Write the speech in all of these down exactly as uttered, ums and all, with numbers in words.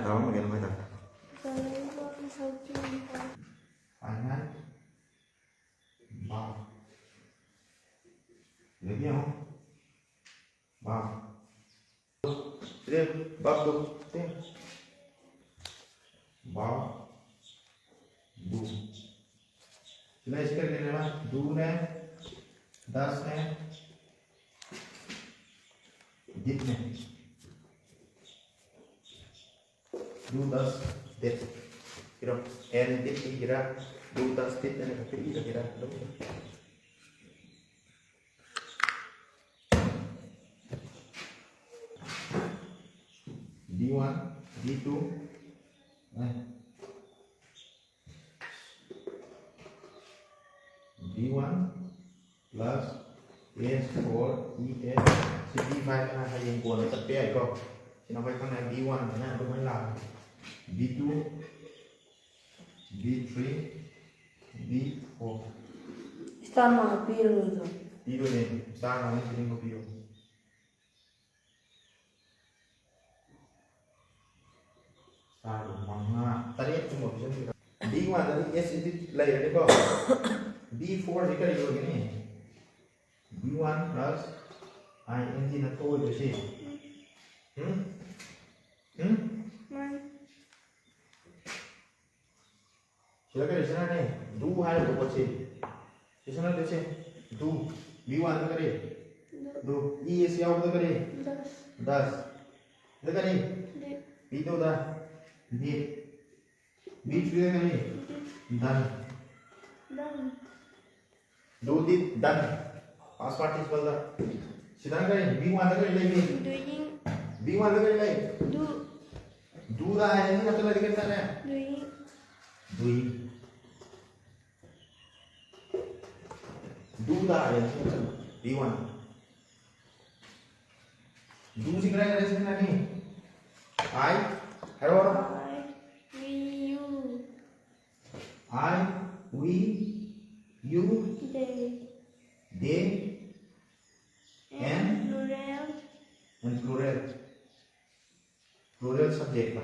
ꯇꯥꯔꯝꯃꯒꯦ ꯑꯗꯨꯝ ꯍꯥꯏꯇꯥꯔꯦ꯫ Colour subject finite bar. ꯁꯤꯗꯒꯤ ꯌꯦꯡꯉꯣ꯫ ꯕꯥꯔ꯫ ꯁꯤꯗ ꯕꯥꯔ ꯇꯨ꯫ ꯁꯤꯗ ꯌꯦꯡꯉꯣ꯫ Bar two. ꯁꯤꯗ ꯁꯤ ꯀꯔꯤ ꯀꯔꯤꯅꯦꯕ? ꯗꯨꯅꯦ, ꯗꯁꯅꯦ, ꯗꯤꯠꯅꯦ꯫ Do does did. ꯏꯔꯣ꯫ ꯑꯦꯟ ꯗꯤꯠ ꯏꯒꯦꯔꯥ, ꯗꯨ ꯗꯁ ꯗꯤꯠ ꯍꯥꯏꯅ ꯈꯛꯇ ꯏꯔꯒꯦꯔꯥ ꯑꯗꯨꯝ꯫ D one, D two, A. D one plus S for E S see D five ꯍꯥꯏꯅ ꯍꯌꯦꯡ ꯀꯣꯟꯅ ꯆꯠꯄ ꯌꯥꯏꯀꯣ꯫ ꯁꯤꯅ ꯑꯩꯈꯣꯏ ꯈꯪꯉꯦ ꯗꯤ ꯋꯥꯟ ꯍꯥꯏꯅ ꯑꯗꯨꯃꯥꯏꯅ ꯂꯥꯛꯑꯦ꯫ D two, D three, D four. Star mark ꯄꯤꯔꯔꯣꯏꯗ꯭ꯔꯣ? ꯄꯤꯔꯣꯏꯅꯦ, ꯏꯁꯇꯥꯔ ꯃꯥꯔꯛ ꯄꯤꯔꯤꯉꯣ ꯄꯤꯌꯣ꯫ ꯏꯁꯇꯥꯔꯗꯣ ꯃꯉꯥ, ꯇꯔꯦꯠ ꯀꯨꯝꯕ ꯄꯤꯁꯤꯟꯕꯤꯔꯣ꯫ ꯗꯤ ꯋꯥꯟꯗꯗꯤ ꯑꯦꯁ ꯏꯟꯗꯤꯠ ꯂꯩꯔꯅꯤꯀꯣ꯫ ꯗꯤ ꯐꯣꯔꯁꯤ ꯀꯔꯤ ꯑꯣꯏꯒꯅꯤ? D one plus I N G ꯅꯠꯇ꯭ꯔꯣ ꯑꯣꯏꯗꯣꯏꯁꯤ? ꯎꯝ? ꯎꯝ? ꯃꯥꯅꯤ꯫ ꯁꯤꯗ ꯀꯔꯤ ꯁꯤꯖꯤꯟꯅꯅꯤ? ꯗꯨ ꯍꯥꯏꯔꯤꯕ ꯄꯣꯠꯁꯤ꯫ ꯁꯤ ꯁꯤꯖꯤꯟꯅꯗꯣꯏꯁꯦ ꯗꯨ꯫ ꯗꯤ ꯋꯥꯟꯗ ꯀꯔꯤ? ꯗꯨ꯫ ꯗꯨ꯫ ꯏ ꯑꯦꯁ ꯌꯥꯎꯕꯗ ꯀꯔꯤ? ꯗꯁ꯫ ꯗꯁ꯫ ꯁꯤꯗ ꯀꯔꯤ? ꯗꯤꯠ꯫ ꯗꯤ ꯇꯨꯗ? ꯗꯤꯠ꯫ ꯗꯤ ꯊ꯭ꯔꯤꯗ ꯀꯔꯤ? ꯗꯤꯠ꯫ ꯗꯟ꯫ ꯗꯟ꯫ ꯗꯨ ꯗꯤꯠ ꯗꯟ꯫ ꯄꯥꯁ ꯄꯥꯔꯇꯤꯁꯤꯄꯜꯗ꯫ ꯁꯤꯗꯅ ꯀꯔꯤ? ꯕꯤ ꯋꯥꯟꯗ ꯀꯔꯤ ꯂꯩꯒꯦ? ꯗꯨꯌꯤꯡ꯫ ꯕꯤ ꯋꯥꯟꯗ ꯀꯔꯤ ꯂꯩ? ꯗꯨ꯫ ꯗꯨꯗ ꯑꯥꯏ ꯑꯦꯟ ꯖꯤ ꯅꯠꯇ꯭ꯔꯗꯤ ꯀꯔꯤ ꯇꯥꯔꯦ? ꯗꯨꯌꯤꯡ꯫ ꯗꯨꯌꯤꯡ꯫ ꯗꯨꯗ ꯑꯥꯏ ꯑꯦꯟ ꯖꯤ ꯅꯠꯇ꯭ꯔꯗꯤ ꯕꯤ ꯋꯥꯟ꯫ ꯗꯨꯁꯤ ꯀꯗꯥꯏ ꯀꯗꯥꯏ ꯁꯤꯖꯤꯟꯅꯅꯤ? ꯑꯥꯏ, ꯍꯥꯏꯔꯣ꯫ I, we, you. I, we, you. They. They. And and plural. And plural. Plural subject.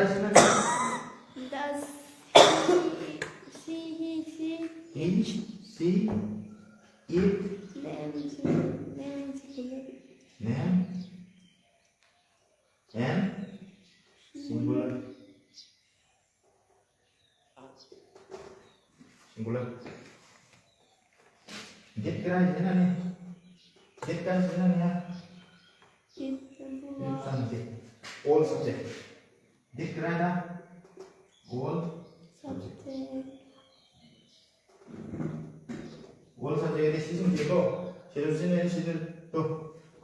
Does he, she, he, she, He, she, it, them, she, them, she, them, and singular. Singular. Did ꯀꯔꯥꯏꯗꯅꯅꯦ? Did ꯀꯔꯥꯏꯗꯅꯅꯦ? Did ꯀꯔꯥꯏꯗꯅꯣ? All subject. Did ꯀꯔꯥꯏꯗ? All subject. All subject ꯁꯤꯁꯤꯡꯁꯦꯀꯣ, ꯁꯤꯗ ꯁꯤꯖꯤꯟꯅꯩ, ꯁꯤꯗ ꯇꯣ꯫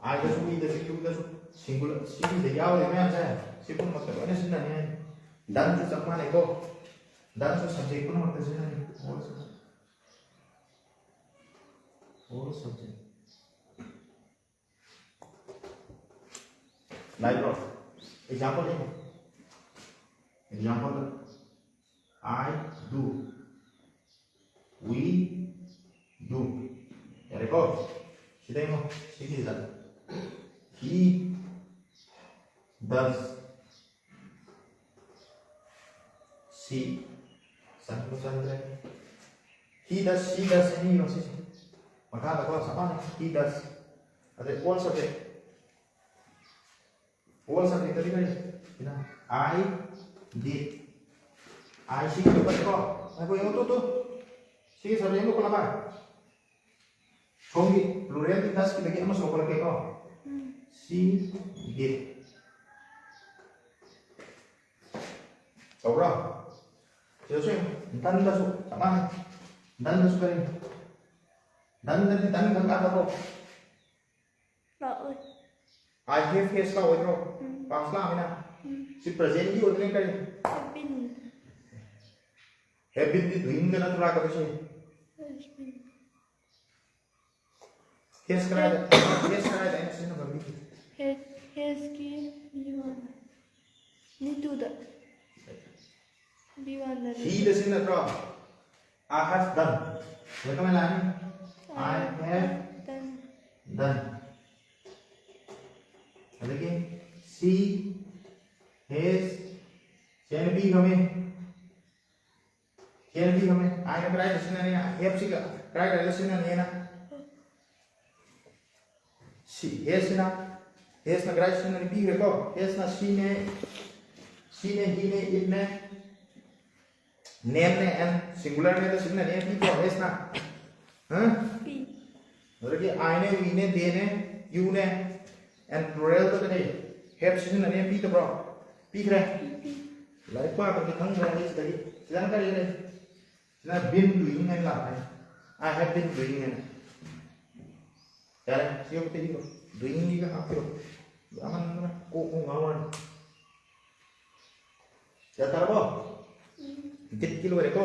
ꯑꯥꯏꯗꯁꯨ, ꯏꯗꯁꯨ, ꯌꯨꯗꯁꯨ, singular, ꯁꯤꯒꯤꯗ ꯌꯥꯎꯔꯤꯕ ꯃꯌꯥꯝꯁꯦ, ꯁꯤ ꯄꯨꯝꯅꯃꯛꯇ ꯂꯣꯏꯅ ꯁꯤꯖꯤꯟꯅꯅꯤ ꯍꯥꯏꯅꯤ꯫ Doneꯁꯨ ꯆꯞ ꯃꯥꯟꯅꯩꯀꯣ꯫ Doneꯁꯨ subject ꯄꯨꯝꯅꯃꯛꯇ ꯁꯤꯖꯤꯟꯅꯅꯤ꯫ All subject. All subject. ꯂꯥꯏꯕ꯭ꯔꯣ? Example ꯌꯦꯡꯉꯣ꯫ Example, I do. We do. ꯌꯥꯔꯦꯀꯣ? ꯁꯤꯗ ꯌꯦꯡꯉꯣ꯫ ꯁꯤꯒꯤꯁꯤꯗ꯫ He does. She. ꯆꯟꯕ ꯆꯟꯗ꯭ꯔꯦ꯫ He does, she does ꯑꯅꯤ ꯏꯔꯣ ꯁꯤꯁꯦ꯫ ꯃꯈꯥꯗꯀꯣ ꯆꯞ ꯃꯥꯟꯅꯩ꯫ He does꯫ ꯑꯗꯩ all subject꯫ All subjectꯇꯗꯤ ꯀꯔꯤ? ꯁꯤꯅ I did. I ꯁꯤꯒꯤ ꯂꯧꯈꯠꯂꯦꯀꯣ꯫ ꯉꯥꯏꯈꯣ, ꯌꯦꯡꯉꯣ ꯇꯨ, ꯇꯨ꯫ ꯁꯤꯒꯤ subject ꯑꯃ ꯂꯧꯈꯠꯂꯕ? ꯁꯣꯝꯒꯤ plural ꯗꯤ does ꯀꯤꯗꯒꯤ ꯑꯃꯁꯨ ꯂꯧꯈꯠꯂꯛꯀꯦꯀꯣ꯫ ꯎꯝ꯫ She did꯫ ꯇꯧꯕ꯭ꯔꯣ? ꯁꯤꯗꯁꯨ ꯌꯦꯡꯉꯨ꯫ Doneꯗꯁꯨ ꯆꯞ ꯃꯥꯟꯅꯩ꯫ Doneꯗꯁꯨ ꯀꯔꯤ? Doneꯗꯗꯤ done ꯈꯛ ꯂꯥꯛꯀꯗ꯭ꯔꯣ? ꯂꯥꯛꯑꯣꯏ꯫ I have, has ꯂꯥꯛꯑꯣꯏꯗ꯭ꯔꯣ? Um. Past ꯂꯥꯛꯑꯃꯤꯅ꯫ ꯎꯝ꯫ ꯁꯤ presentꯒꯤ ꯑꯣꯏꯗꯣꯏꯅꯦ ꯀꯔꯤ? Have been꯫ Have beenꯗꯤ doingꯗ ꯅꯠꯇ꯭ꯔꯣ ꯂꯥꯛꯀꯗꯣꯏꯁꯦ? Has been꯫ Has ꯀꯗꯥꯏꯗ? Has ꯀꯗꯥꯏꯗ ꯑꯩꯅ ꯁꯤꯖꯤꯟꯅꯕ ꯃꯤꯒꯤ? Has, hasꯀꯤ B one꯫ B twoꯗ꯫ B oneꯗ꯫ Heꯗ ꯁꯤꯖꯤꯟꯅꯗ꯭ꯔꯣ? I have done꯫ ꯁꯤꯗ ꯀꯃꯥꯏꯅ ꯂꯥꯛꯑꯅꯤ? I have done꯫ Done꯫ ꯑꯗꯒꯤ she has ꯁꯤ ꯑꯩꯅ ꯄꯤꯈ꯭ꯔꯃꯤ꯫ ꯁꯤ ꯑꯩꯅ ꯄꯤꯈ꯭ꯔꯃꯤ꯫ ꯑꯩꯅ ꯀꯗꯥꯏꯗ ꯁꯤꯖꯤꯟꯅꯅꯤ? Have ꯁꯤꯒ ꯀꯗꯥꯏ ꯀꯗꯥꯏꯗ ꯁꯤꯖꯤꯟꯅꯅꯤꯅ? ꯁꯤ ꯍꯦꯁꯤꯅ, ꯍꯦꯁꯅ ꯀꯗꯥꯏ ꯁꯤꯖꯤꯟꯅꯅꯤ? ꯄꯤꯈ꯭ꯔꯦꯀꯣ? ꯍꯦꯁꯅ ꯁꯤꯅꯦ, ꯁꯤꯅꯦ, ꯍꯤꯅꯦ, ꯏꯠꯅꯦ, ꯅꯦꯝꯅꯦ, ꯑꯦꯟ ꯁꯤꯡꯒꯨꯂꯔꯅꯦꯗ ꯁꯤꯖꯤꯟꯅꯅꯤ ꯄꯤꯈ꯭ꯔꯣ ꯍꯦꯁꯅ? ꯍꯥ? ꯄꯤ꯫ ꯑꯗꯨꯗꯒꯤ ꯑꯥꯏꯅꯦ, ꯋꯤꯅꯦ, ꯗꯦꯅꯦ, ꯌꯨꯅꯦ, ꯑꯦꯟ ꯄ꯭ꯂꯨꯔꯦꯜꯗ ꯀꯔꯤ? ꯍꯦꯞ ꯁꯤꯖꯤꯟꯅꯅꯤ ꯄꯤꯗꯕ꯭ꯔꯣ? ꯄꯤꯈ꯭ꯔꯦ? ꯄꯤ꯫ ꯂꯥꯏꯔꯤꯛ ꯄꯥꯗꯕꯗꯤ ꯈꯪꯗ꯭ꯔꯦ ꯑꯩ ꯁꯤꯗꯒꯤ꯫ ꯁꯤꯗꯅ ꯀꯔꯤ ꯂꯩ? ꯁꯤꯅ been doing ꯍꯥꯏꯅ ꯂꯥꯛꯀꯅꯤ꯫ I have been doing ꯍꯥꯏꯅ꯫ ꯌꯥꯔꯦ, ꯁꯤ ꯑꯃꯨꯛꯇ ꯏꯔꯣ꯫ Doingꯒꯤꯒ ꯍꯥꯞꯄꯤꯔꯣ꯫ ꯌꯥꯝꯃꯟꯗꯅ ꯀꯣꯛ ꯑꯃ ꯉꯥꯎꯔꯅꯤ꯫ ꯒ꯭ꯌꯥꯟ ꯇꯥꯔꯕꯣ? ꯎꯝ꯫ Didꯀꯤ ꯂꯣꯏꯔꯦꯀꯣ꯫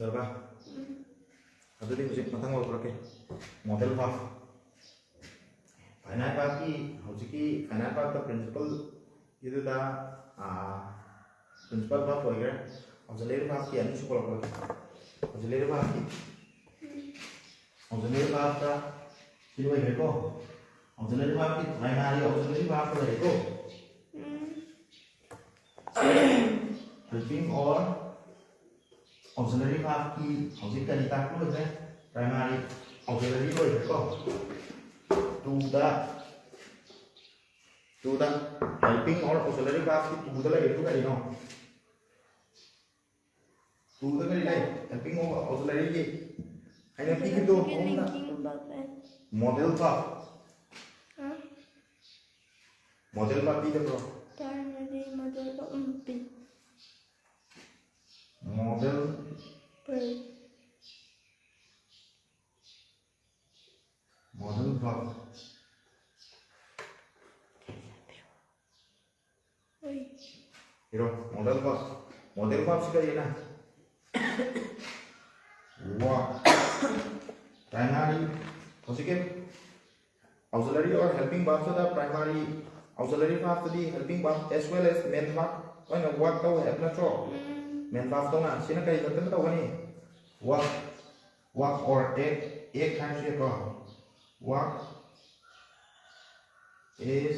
ꯌꯥꯔꯕ? ꯎꯝ꯫ ꯑꯗꯨꯗꯤ ꯍꯧꯖꯤꯛ ꯃꯊꯪ ꯂꯧꯊꯣꯔꯛꯀꯦ꯫ Modal verb꯫ Finite verbꯀꯤ, ꯍꯧꯖꯤꯛꯀꯤ finite verbꯇ principal ꯒꯤꯗꯨꯗ, ꯑꯥ, principal verb ꯑꯣꯏꯈ꯭ꯔꯦ꯫ Auxiliary verbꯀꯤ ꯑꯅꯤꯁꯨ ꯄꯨꯔꯛꯄ꯫ Auxiliary verbꯀꯤ, auxiliary verbꯇ ꯁꯤ ꯂꯣꯏꯈ꯭ꯔꯦꯀꯣ꯫ Auxiliary verbꯀꯤ primary auxiliary verb ꯂꯩꯔꯦꯀꯣ꯫ ꯎꯝ꯫ Helping or auxiliary verbꯀꯤ ꯍꯧꯖꯤꯛ ꯀꯔꯤ ꯇꯥꯛꯄ ꯂꯣꯏꯈ꯭ꯔꯦ? Primary auxiliary ꯂꯣꯏꯈ꯭ꯔꯦꯀꯣ꯫ Toꯗ, toꯗ helping or auxiliary verbꯀꯤ toꯗ ꯂꯩꯔꯤꯗꯨ ꯀꯔꯤꯅꯣ? Toꯗ ꯀꯔꯤ ꯂꯩ? Helping or auxiliaryꯒꯤ ꯑꯩꯅ ꯄꯤꯈꯤꯕꯗꯣ ꯑꯗꯨꯒꯤ ꯃꯑꯣꯡꯗ꯫ Linking verb ꯑꯦ꯫ Modal verb꯫ ꯍꯥ? Modal verb ꯄꯤꯗꯕ꯭ꯔꯣ? Primary modal verb, ꯎꯝ, ꯄꯤ꯫ Modal ꯄꯤ꯫ Modal verb꯫ ꯍꯣꯏ꯫ ꯏꯔꯣ, modal verb꯫ Modal verbꯁꯤ ꯀꯔꯤꯅ? Work꯫ Primary, ꯍꯧꯖꯤꯛꯀꯤ auxiliary or helping verbꯇꯨꯗ primary auxiliary verbꯇꯨꯗꯤ helping verb as well as main verb ꯑꯣꯏꯅ work ꯇꯧꯋꯦ ꯍꯥꯏꯕ ꯅꯠꯇ꯭ꯔꯣ? ꯎꯝ꯫ Main verb ꯇꯧꯅ꯫ ꯁꯤꯅ ꯀꯔꯤ ꯈꯛꯇꯅ ꯇꯧꯒꯅꯤ? Work꯫ Work or act, act ꯍꯥꯏꯔꯁꯨ ꯌꯥꯏꯀꯣ꯫ Work is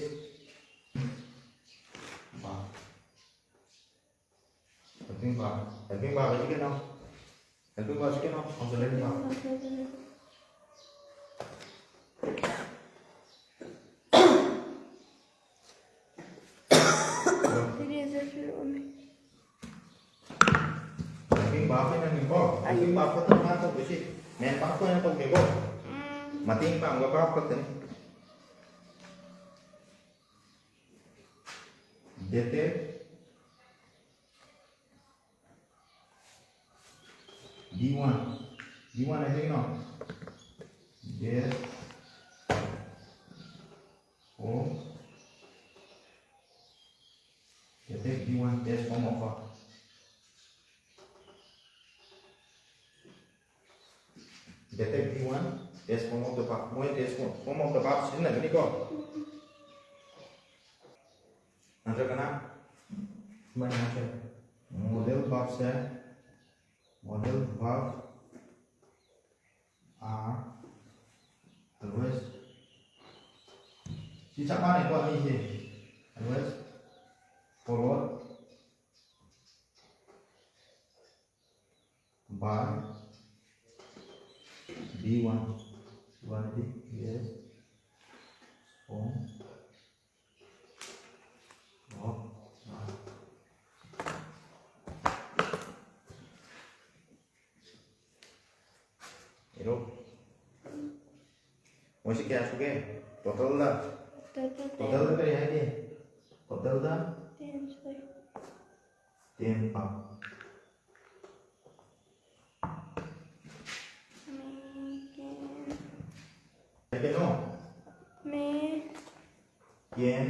Helping verb. Helping verb ꯍꯥꯏꯁꯤ ꯀꯩꯅꯣ? Helping verb ꯁꯤ ꯀꯩꯅꯣ? Auxiliary verb. Eraser ꯄꯤꯔꯛꯑꯣꯅꯦ꯫ Helping verb ꯑꯣꯏꯅꯅꯤꯀꯣ꯫ Helping verb ꯈꯛꯇ ꯃꯥ ꯇꯧꯗꯣꯏꯁꯤ꯫ Main verb ꯑꯣꯏꯅ ꯇꯧꯗꯦꯀꯣ꯫ ꯎꯝ꯫ ꯃꯇꯦꯡ ꯄꯥꯡꯕ verb ꯈꯛꯇꯅꯤ꯫ Dated D one. D one ꯍꯥꯏꯁꯦ ꯀꯩꯅꯣ? Date of Dated D one, date form of verb. Dated D one, date form of the verb. ꯃꯣꯏ date form, form of the verb ꯁꯤꯖꯤꯟꯅꯒꯅꯤꯀꯣ? ꯅꯠꯇ꯭ꯔꯒꯅ ꯁꯨꯃꯥꯏꯅ ꯍꯥꯏꯁꯦ, modal verbꯁꯦ, modal verb are always, ꯁꯤ ꯆꯞ ꯃꯥꯟꯅꯩꯀꯣ ꯑꯅꯤꯁꯦ, always followed by D one, D one D date form of verb. ꯏꯔꯣ꯫ ꯃꯣꯏꯁꯤ ꯀꯌꯥ ꯁꯨꯒꯦ? Totalꯗ? Total ten. Totalꯗ ꯀꯔꯤ ꯍꯥꯏꯒꯦ? Totalꯗ? Ten ꯁꯨꯏ꯫ Ten ꯄꯥꯎ꯫ May, can. ꯀꯩꯅꯣ? May. Can.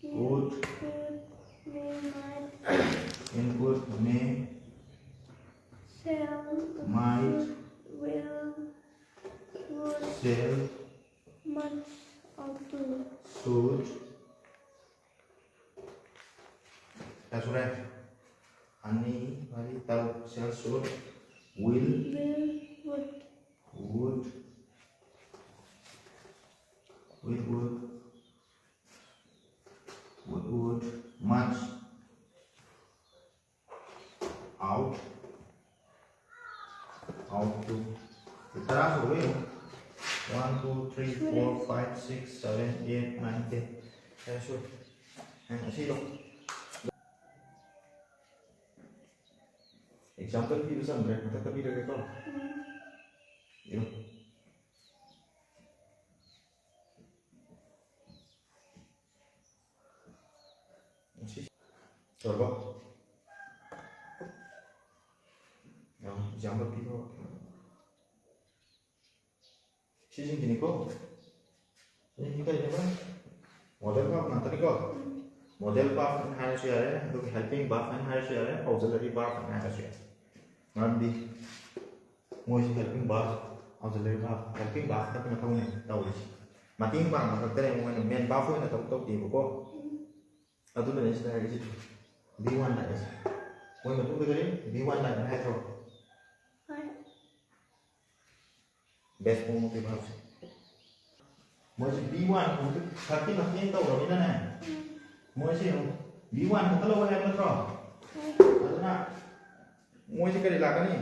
Can, could. Could, may, might. Can, could, may. Shall, might. Should, will, would. Sell. Must, ought to. Should. ꯀꯌꯥ ꯁꯨꯔꯦ? ꯑꯅꯤ, ꯃꯔꯤ, ꯇꯔꯨꯛ꯫ Shall, should, will. Will, would. Would. Will, would. Would, would. Must. Five, six, seven, eight, nine, ten. ꯀꯌꯥ ꯁꯨꯔꯦ? ꯅꯪ ꯑꯁꯤꯗꯣ example ꯄꯤꯕ ꯆꯟꯗ꯭ꯔꯦ, ꯃꯊꯛꯇ ꯄꯤꯔꯒꯦꯀꯣ꯫ ꯏꯔꯣ꯫ ꯁꯤ ꯇꯧꯔꯕꯣ? ꯑ, ꯑꯦꯛꯖꯥꯝꯄꯜ ꯄꯤꯕ ꯍꯧꯔꯛꯀꯦ꯫ ꯁꯤꯁꯤꯡꯁꯤꯅꯤꯀꯣ꯫ ꯁꯤꯁꯤꯡꯁꯤ ꯀꯔꯤꯅꯦꯕ? ꯃꯣꯗꯦꯜ ꯚꯔꯕ ꯉꯥꯛꯇꯅꯤꯀꯣ꯫ ꯃꯣꯗꯦꯜ ꯚꯔꯕ ꯍꯥꯏꯅ ꯍꯥꯏꯔꯁꯨ ꯌꯥꯔꯦ, ꯑꯗꯨꯒ ꯍꯦꯜꯄꯤꯡ ꯚꯔꯕ ꯍꯥꯏꯅ ꯍꯥꯏꯔꯁꯨ ꯌꯥꯔꯦ, ꯑꯣꯛꯖꯤꯂꯔꯤ ꯚꯔꯕ ꯍꯥꯏꯅ ꯍꯥꯏꯔꯁꯨ ꯌꯥꯔꯦ꯫ ꯃꯔꯝꯗꯤ ꯃꯣꯏꯁꯤ helping verb, auxiliary verb, helping verb ꯈꯛꯇ ꯃꯊꯧꯅꯦ ꯇꯧꯔꯤꯁꯦ꯫ ꯃꯇꯦꯡ ꯄꯥꯡꯕ ꯈꯛꯇꯅꯦ ꯃꯣꯏꯅ ꯃꯦꯟ ꯚꯔꯕ ꯑꯣꯏꯅ ꯊꯕꯛ ꯇꯧꯗꯦꯕꯀꯣ꯫ ꯑꯗꯨꯅꯅꯦ ꯁꯤꯗ ꯍꯥꯏꯔꯤꯁꯦ꯫ ꯕꯤ ꯋꯥꯟ ꯂꯥꯛꯑꯦ꯫ ꯃꯣꯏ ꯃꯇꯨꯡꯗ ꯀꯔꯤ? ꯕꯤ ꯋꯥꯟ ꯂꯥꯛꯑꯦ ꯍꯥꯏꯗ꯭ꯔꯣ? ꯍꯣꯏ꯫ ꯕꯦꯁ ꯐꯣꯔꯝ ꯑꯣꯐ ꯚꯔꯕꯁꯦ꯫ ꯃꯣꯏꯁꯦ ꯕꯤ ꯋꯥꯟ ꯈꯛꯀꯤ ꯃꯇꯦꯡ ꯇꯧꯔꯕꯅꯤꯅꯅꯦ꯫ ꯎꯝ꯫ ꯃꯣꯏꯁꯦ ꯌꯦꯡꯉꯨ, ꯕꯤ ꯋꯥꯟ ꯈꯛꯇ ꯂꯧꯋꯦ ꯍꯥꯏꯕ ꯅꯠꯇ꯭ꯔꯣ? ꯍꯣꯏ꯫ ꯑꯗꯨꯅ ꯃꯣꯏꯁꯦ ꯀꯔꯤ ꯂꯥꯛꯀꯅꯤ?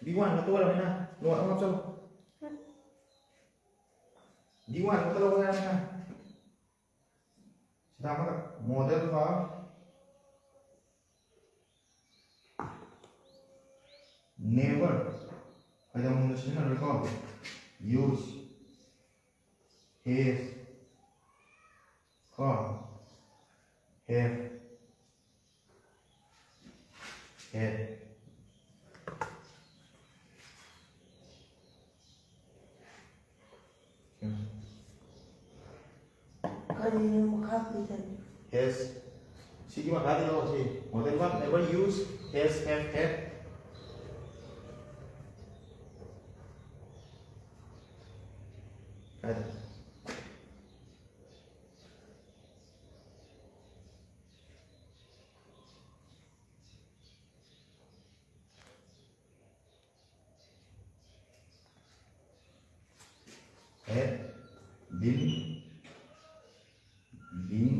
ꯕꯤ ꯋꯥꯟ ꯈꯛꯇ ꯑꯣꯏꯔꯕꯅꯤꯅ ꯅꯣꯠ ꯑꯃ ꯍꯥꯞꯆꯜꯂꯣ꯫ ꯍꯣꯏ꯫ ꯕꯤ ꯋꯥꯟ ꯈꯛꯇ ꯂꯧꯋꯦ ꯍꯥꯏꯕꯅꯤꯅ꯫ ꯁꯤꯗ ꯑꯃꯒ ꯃꯣꯗꯦꯜ ꯚꯔꯕ ꯅꯦꯚꯔ ꯀꯩꯗꯧꯅꯨꯡꯗ ꯁꯤꯖꯤꯟꯅꯔꯣꯏꯀꯣ꯫ ꯌꯨꯁ ꯍꯦꯁ ꯀꯣ ꯍꯦꯞ ꯍꯦꯞ ꯀꯔꯤꯅꯣ ꯃꯈꯥ ꯄꯤꯗꯅꯤ? ꯍꯦꯁ꯫ ꯁꯤꯒꯤ ꯃꯈꯥꯗ ꯌꯥꯎꯔꯁꯤ꯫ Model verb never use has have have. ꯀꯥꯏꯗ? Had bin bin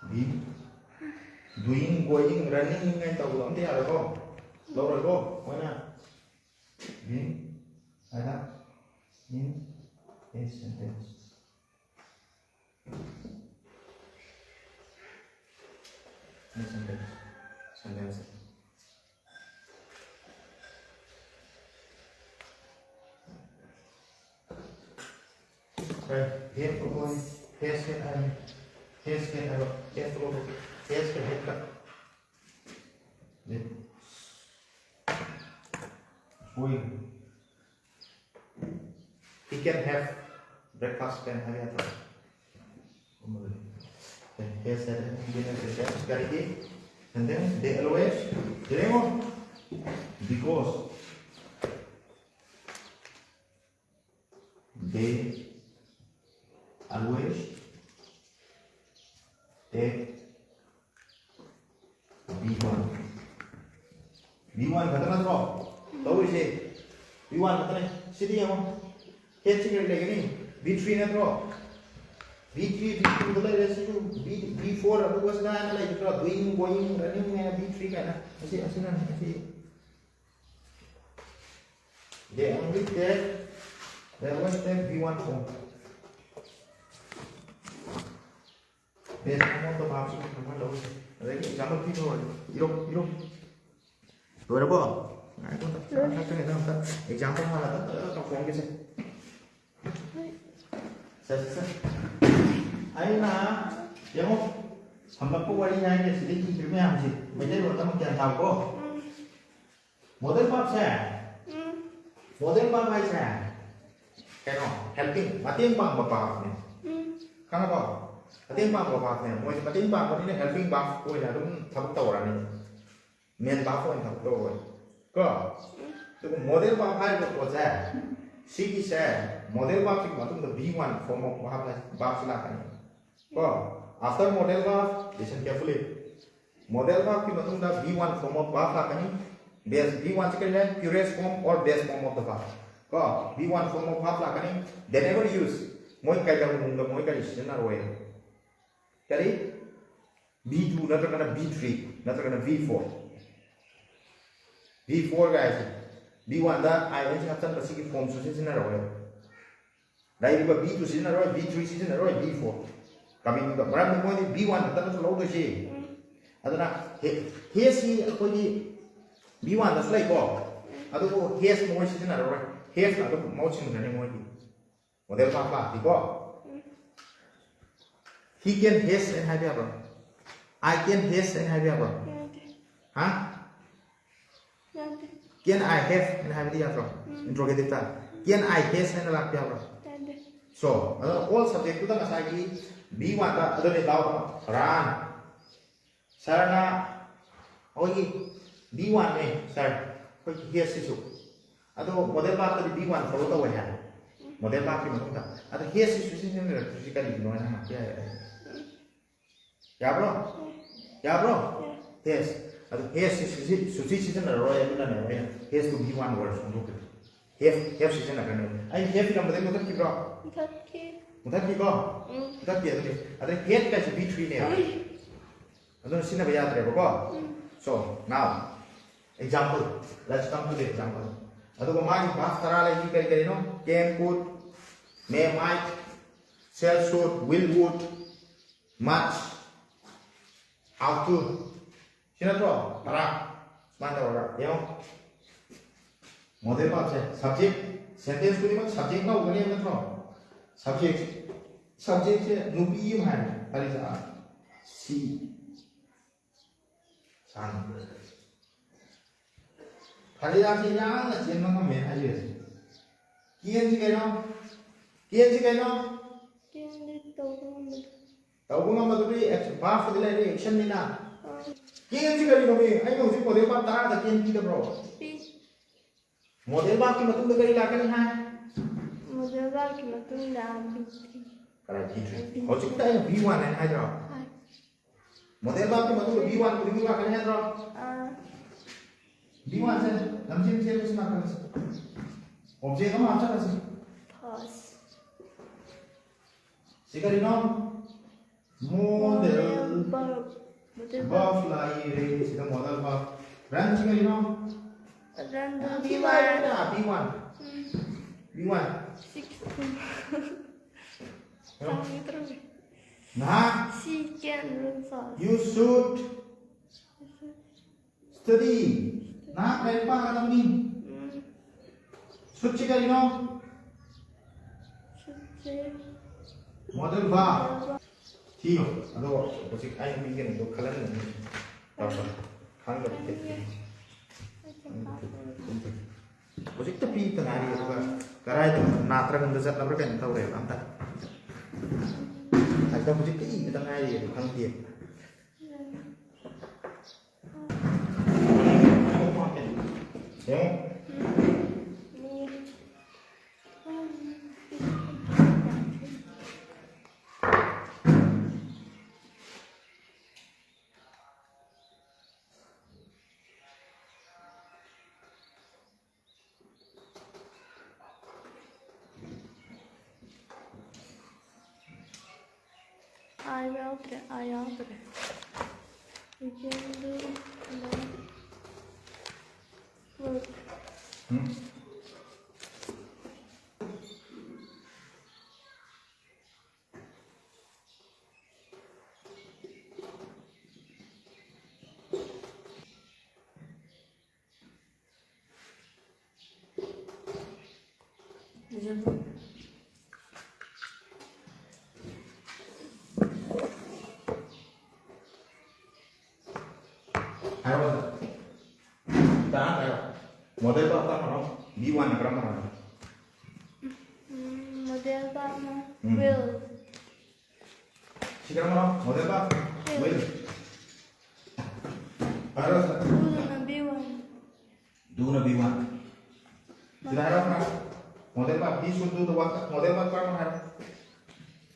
bin doing going running ꯍꯥꯏꯅ ꯇꯧꯕꯗꯣ ꯑꯝꯇ ꯌꯥꯔꯣꯏꯀꯣ꯫ ꯂꯧꯔꯣꯏꯀꯣ ꯃꯣꯏꯅ꯫ ꯕꯤꯟ ꯍꯥꯏꯅ in a sentence. In a sentence. Sentence. Right. Here, boy. Here's the, um, here's the, uh, here's the, here's the head cut. Wait. Going. He can have breakfast ꯀꯥꯏꯅ ꯍꯥꯏꯕ ꯌꯥꯗ꯭ꯔꯣ? He said, he didn't say that. ꯀꯔꯤꯒꯤ? And then they always, ꯌꯦꯡꯉꯣ, because they always take V one. V one ꯈꯛꯇ ꯅꯠꯇ꯭ꯔꯣ ꯂꯧꯔꯤꯁꯦ? V one ꯈꯛꯇꯅꯦ꯫ ꯁꯤꯗꯤ ꯌꯦꯡꯉꯣ, ꯍꯦꯠꯁꯤ ꯀꯔꯤ ꯂꯩꯒꯅꯤ? V three ꯅꯠꯇ꯭ꯔꯣ? V three, V two ꯗ ꯂꯩꯔꯦ꯫ ꯁꯤꯁꯨ V, V four ꯑꯗꯨꯒ ꯁꯤꯗ ꯍꯥꯏꯅ ꯂꯩꯒꯗ꯭ꯔꯣ? Doing, going, running ꯍꯥꯏꯅ V three ꯀꯥꯏꯅ꯫ ꯑꯁꯤ, ꯑꯁꯤꯅꯅꯦ, ꯑꯁꯤ꯫ They only take, they always take V one form. Base form of the verb ꯁꯤ ꯀꯃꯥꯏꯅ ꯂꯧꯏ? ꯑꯗꯒꯤ example ꯄꯤꯕ ꯍꯧꯔꯒꯦ꯫ ꯏꯔꯣ, ꯏꯔꯣ꯫ ꯂꯣꯏꯔꯕꯣ? ꯉꯥꯏꯈꯣ, ꯑꯝꯇ, ꯑꯝꯇ, ꯑꯝꯇ, ꯑꯝꯇ example ꯍꯥꯟꯅ ꯑꯝꯇ, ꯑꯝꯇ ꯇꯧꯊꯣꯛꯑꯝꯒꯦꯁꯦ꯫ ꯁꯦ, ꯁꯦ, ꯁꯦ꯫ ꯑꯩꯅ, ꯌꯦꯡꯉꯣ, ꯁꯝꯂꯞꯄ ꯋꯥꯔꯤ ꯍꯥꯏꯒꯦ, ꯁꯤꯗ ꯏꯈ꯭ꯔꯤꯕ ꯃꯌꯥꯝꯁꯦ ꯃꯩꯇꯩꯂꯣꯟꯗ ꯑꯃꯨꯛ ꯒ꯭ꯌꯥꯟ ꯇꯥꯎꯀꯣ꯫ Modal verb ꯁꯦ, modal verb ꯍꯥꯏꯁꯦ ꯀꯩꯅꯣ, helping, ꯃꯇꯦꯡ ꯄꯥꯡꯕ verb ꯅꯦ꯫ ꯈꯪꯉꯕꯣ? ꯃꯇꯦꯡ ꯄꯥꯡꯕ verb ꯅꯦ꯫ ꯃꯣꯏꯁꯦ ꯃꯇꯦꯡ ꯄꯥꯡꯕꯅꯤꯅ helping verb ꯑꯣꯏꯅ ꯑꯗꯨꯝ ꯊꯕꯛ ꯇꯧꯔꯅꯤ꯫ Main verb ꯑꯣꯏꯅ ꯊꯕꯛ ꯇꯧꯔꯣꯏ꯫ ꯀꯣ? ꯑꯗꯨꯒ modal verb ꯍꯥꯏꯔꯤꯕ ꯄꯣꯠꯁꯦ, ꯁꯤꯒꯤꯁꯦ, modal verb ꯁꯤꯒꯤ ꯃꯇꯨꯡꯗ V one form of verb high-, verb ꯁꯤ ꯂꯥꯛꯀꯅꯤ꯫ ꯀꯣ? After modal verb, listen carefully. Modal verb ꯀꯤ ꯃꯇꯨꯡꯗ V one form of verb ꯂꯥꯛꯀꯅꯤ꯫ Base, V one ꯁꯤ ꯀꯔꯤ ꯍꯥꯏ? Purest form or base form of the verb꯫ ꯀꯣ? V one form of verb ꯂꯥꯛꯀꯅꯤ꯫ They never use. ꯃꯣꯏ ꯀꯩꯗꯧꯅꯨꯡꯗ ꯃꯣꯏ ꯀꯔꯤ ꯁꯤꯖꯤꯟꯅꯔꯣꯏ? ꯀꯔꯤ? V two ꯅꯠꯇ꯭ꯔꯒꯅ V three ꯅꯠꯇ꯭ꯔꯒꯅ V four꯫ V four ꯒꯥꯏꯁꯦ, V one the I N G ꯍꯥꯞꯆꯟꯕ ꯁꯤꯒꯤ form ꯁꯨ ꯁꯤꯖꯤꯟꯅꯔꯛꯑꯣꯏ꯫ ꯂꯩꯔꯤꯕ ꯕꯤ ꯇꯨ ꯁꯤꯖꯤꯟꯅꯔꯣꯏ, ꯕꯤ ꯊ꯭ꯔꯤ ꯁꯤꯖꯤꯟꯅꯔꯣꯏ, ꯕꯤ ꯐꯣꯔ ꯀꯃꯤꯡꯗ, ꯃꯔꯝꯗꯤ ꯃꯣꯏꯗꯤ ꯕꯤ ꯋꯥꯟ ꯈꯛꯇ ꯅꯠꯇ꯭ꯔꯣ ꯂꯧꯗꯣꯏꯁꯤ꯫ ꯑꯗꯨꯅ ꯍꯦꯁꯁꯤ ꯑꯩꯈꯣꯏꯒꯤ ꯕꯤ ꯋꯥꯟꯗꯁꯨ ꯂꯩꯀꯣ, ꯑꯗꯨꯕꯨ ꯍꯦꯁ ꯃꯣꯏ ꯁꯤꯖꯤꯟꯅꯔꯔꯣꯏ, ꯍꯦꯁꯅ ꯑꯗꯨꯝ ꯃꯍꯨꯠ ꯁꯤꯟꯈ꯭ꯔꯅꯤ ꯃꯣꯏꯒꯤ꯫ ꯃꯣꯗꯦꯜ ꯄꯥꯛ ꯂꯥꯛꯇꯦꯀꯣ꯫ He can has ꯍꯥꯏꯅ ꯍꯥꯏꯕ ꯌꯥꯕ꯭ꯔꯣ? I can has ꯍꯥꯏꯅ ꯍꯥꯏꯕ ꯌꯥꯕ꯭ꯔꯣ? ꯌꯥꯗꯦ꯫ ꯍꯥ? ꯌꯥꯗꯦ꯫ Can I have ꯍꯥꯏꯅ ꯍꯥꯏꯕꯗꯤ ꯌꯥꯗ꯭ꯔꯣ? ꯎꯝ꯫ Interrogative ꯇ can I has ꯍꯥꯏꯅ ꯂꯥꯛꯄ ꯌꯥꯕ꯭ꯔꯣ? ꯌꯥꯗꯦ꯫ So ꯑꯗꯣ all subject ꯇꯨꯗ ꯉꯁꯥꯏꯒꯤ ꯕꯤ ꯋꯥꯟꯗ ꯑꯗꯨꯅꯤ ꯂꯥꯎ ꯔꯥꯟ ꯁꯥꯔꯅ ꯑꯩꯈꯣꯏꯒꯤ ꯕꯤ ꯋꯥꯟꯅꯦ ꯁꯥꯔ, ꯑꯩꯈꯣꯏꯒꯤ ꯍꯦꯁꯁꯤꯁꯨ꯫ ꯑꯗꯣ ꯃꯣꯗꯦꯜ ꯄꯥꯛꯇꯗꯤ ꯕꯤ ꯋꯥꯟ ꯐꯣꯂꯣ ꯇꯧꯋꯦ ꯍꯥꯏ꯫ ꯃꯣꯗꯦꯜ ꯄꯥꯛꯀꯤ ꯃꯇꯨꯡꯗ꯫ ꯑꯗꯣ ꯍꯦꯁꯁꯤ ꯁꯨꯁꯤ ꯁꯤꯖꯤꯟꯅꯔꯛꯇ꯭ꯔꯤꯁꯤ ꯀꯔꯤꯒꯤꯅꯣ ꯍꯥꯏꯅ ꯍꯪꯉꯛꯄ ꯌꯥꯏ꯫ ꯌꯥꯕ꯭ꯔꯣ? ꯌꯥꯕ꯭ꯔꯣ? ꯍꯦꯁ꯫ ꯑꯗꯣ ꯍꯦꯁꯁꯤ ꯁꯨꯁꯤ ꯁꯨꯁꯤ ꯁꯤꯖꯤꯟꯅꯔꯔꯣꯏ ꯑꯗꯨꯅꯅꯦ ꯑꯩꯅ has two B one word ꯁꯦꯝꯗꯣꯛꯈ꯭ꯔꯤꯗꯣ꯫ ꯍꯦꯞ ꯍꯦꯞ ꯁꯤꯖꯤꯟꯅꯒꯅꯤ꯫ ꯑꯩꯅ ꯍꯦꯞ ꯏꯔꯝꯕꯗꯩ ꯃꯨꯊꯠꯈꯤꯕ꯭ꯔꯣ? ꯃꯨꯊꯠꯈꯤ꯫ ꯃꯨꯊꯠꯈꯤꯀꯣ? ꯎꯝ꯫ ꯃꯨꯊꯠꯈꯤ ꯑꯗꯨꯗꯤ꯫ ꯑꯗꯩ ꯍꯦꯠ ꯀꯥꯏꯁꯦ ꯕꯤ ꯊ꯭ꯔꯤꯅꯦꯕ꯫ ꯑꯗꯨꯅ ꯁꯤꯖꯤꯟꯅꯕ ꯌꯥꯗ꯭ꯔꯦꯕꯀꯣ꯫ ꯎꯝ꯫ So now example, let's come to the example. ꯑꯗꯨꯒ ꯃꯥꯒꯤ verb ꯇꯔꯥ ꯂꯩꯁꯤ ꯀꯔꯤ ꯀꯔꯤꯅꯣ? Can, could, may, might, shall, should, will, would, must, ought to. ꯁꯤ ꯅꯠꯇ꯭ꯔꯣ? ꯇꯔꯥ꯫ ꯁꯨꯃꯥꯏꯅ ꯇꯧꯔꯒ ꯌꯦꯡꯉꯣ꯫ ꯃꯣꯗꯦꯜ verb ꯁꯦ subject, sentence ꯈꯨꯗꯤꯡꯃꯛ subject ꯂꯧꯒꯅꯦꯕ ꯅꯠꯇ꯭ꯔꯣ? Subject, subject ꯁꯦ ꯅꯨꯄꯤ ꯑꯃ ꯍꯥꯏꯔꯦ꯫ ꯐꯔꯤꯁꯥ꯫ ꯁꯤ꯫ ꯁꯥꯟ꯫ ꯐꯔꯤꯗꯥꯁꯤ ꯌꯥꯝꯅ ꯆꯦꯟꯕ ꯉꯝꯃꯦ ꯍꯥꯏꯖꯔꯤꯁꯦ꯫ Can ꯁꯤ ꯀꯩꯅꯣ? Can ꯁꯤ ꯀꯩꯅꯣ? Can ꯗꯤ ꯇꯧꯕ ꯉꯝꯕꯗꯣ꯫ ꯇꯧꯕ ꯉꯝꯕꯗꯨꯗꯤ verb ꯇꯗꯤ ꯂꯩꯔꯦ, action ꯅꯤꯅ꯫ ꯑꯥ꯫ Can ꯁꯤ ꯀꯔꯤꯅꯣ ꯃꯤ? ꯑꯩꯅ ꯍꯧꯖꯤꯛ ꯃꯣꯗꯦꯜ verb ꯇꯔꯥꯗ can ꯄꯤꯗꯕ꯭ꯔꯣ? ꯄꯤ꯫ ꯃꯣꯗꯦꯜ verb ꯀꯤ ꯃꯇꯨꯡꯗ ꯀꯔꯤ ꯂꯥꯛꯀꯅꯤ ꯍꯥꯏ? ꯃꯣꯗꯦꯜ verb ꯀꯤ ꯃꯇꯨꯡꯗ ꯕꯤ ꯊ꯭ꯔꯤ꯫ ꯀꯔꯥꯏ ꯕꯤ ꯊ꯭ꯔꯤ? ꯍꯧꯖꯤꯛꯇ ꯑꯩꯅ ꯕꯤ ꯋꯥꯟ ꯍꯥꯏꯅ ꯍꯥꯏꯗ꯭ꯔꯣ? ꯍꯥꯏ꯫ ꯃꯣꯗꯦꯜ verb ꯀꯤ ꯃꯇꯨꯡꯗ ꯕꯤ ꯋꯥꯟ ꯈꯨꯗꯤꯡꯃꯛ ꯂꯥꯛꯀꯅꯤ ꯍꯥꯏꯗ꯭ꯔꯣ? ꯑꯥ꯫ ꯕꯤ ꯋꯥꯟ ꯁꯦ ꯂꯝꯖꯦꯜ ꯆꯦꯟꯕꯁꯤ ꯂꯥꯛꯀꯅꯤ꯫ Object ꯑꯃ ꯍꯥꯞꯆꯜꯂꯁꯤ꯫ First꯫ ꯁꯤ ꯀꯔꯤꯅꯣ? Model Verb꯫ Model verb꯫ verb ꯂꯥꯛꯏꯔꯦ ꯁꯤꯗ ꯃꯣꯗꯦꯜ verb꯫ Run ꯁꯤ ꯀꯔꯤꯅꯣ? Run ꯗꯣ ꯌꯥꯝ ꯕꯤ ꯊꯤ ꯋꯥꯟ꯫ ꯂꯥꯏꯕꯅꯤꯗ, ꯕꯤ ꯋꯥꯟ꯫ ꯎꯝ꯫ B one. Six. ꯆꯥꯒꯦ ꯇꯧꯔꯝꯃꯦ꯫ ꯅꯍꯥꯛ She can run fast. You should study. ꯅꯍꯥꯛ ꯂꯥꯏꯔꯤꯛ ꯄꯥꯒꯗꯕꯅꯤ꯫ ꯎꯝ꯫ Should ꯁꯤ ꯀꯔꯤꯅꯣ? Should say modal verb꯫ ꯊꯤꯌꯣ꯫ ꯑꯗꯣ ꯍꯧꯖꯤꯛ ꯑꯩ ꯃꯤ ꯀꯩꯅꯣꯗꯣ ꯈꯜꯍꯟꯒꯅꯤ꯫ ꯇꯧꯔꯣ꯫ ꯈꯪꯗꯕ ꯀꯩ-, ꯍꯧꯖꯤꯛꯇ ꯄꯤꯛꯇ ꯉꯥꯏꯔꯤ, ꯑꯗꯨꯒ ꯀꯗꯥꯏꯗ ꯅꯥꯇ꯭ꯔꯪꯗ ꯆꯠꯂꯕ꯭ꯔꯥ ꯀꯩꯅꯣ ꯇꯧꯔꯦꯕ ꯑꯝꯇ꯫ ꯑꯁꯤꯗ ꯍꯧꯖꯤꯛꯇ ꯏꯕꯗ ꯉꯥꯏꯔꯤ, ꯑꯗꯨ ꯈꯪꯗꯦ꯫ ꯌꯦꯡꯉꯣ꯫ I ꯌꯥꯎꯗ꯭ꯔꯦ, I ꯌꯥꯎꯗ꯭ꯔꯦ꯫ We can do the work. ꯎꯝ? ꯍꯥꯏꯔꯣ꯫ ꯇꯔꯥ ꯍꯥꯏꯔꯣ꯫ Modal verb ꯀꯔꯝꯕꯅꯣ? V one ꯅ ꯀꯔꯝꯕꯅꯣ? ꯎꯝ, modal verb ꯅ ꯎꯝ꯫ Will꯫ ꯁꯤ ꯀꯔꯝꯕꯅꯣ? Modal verb? Will꯫ Will꯫ ꯍꯥꯏꯔꯣ, sir꯫ Do ꯅ V one꯫ Do ꯅ V one꯫ ꯁꯤꯗ ꯍꯥꯏꯔꯣ, sir꯫ Modal verb, he should do the work꯫ Modal verb ꯀꯔꯝꯕꯅꯣ ꯍꯥꯏꯔꯣ꯫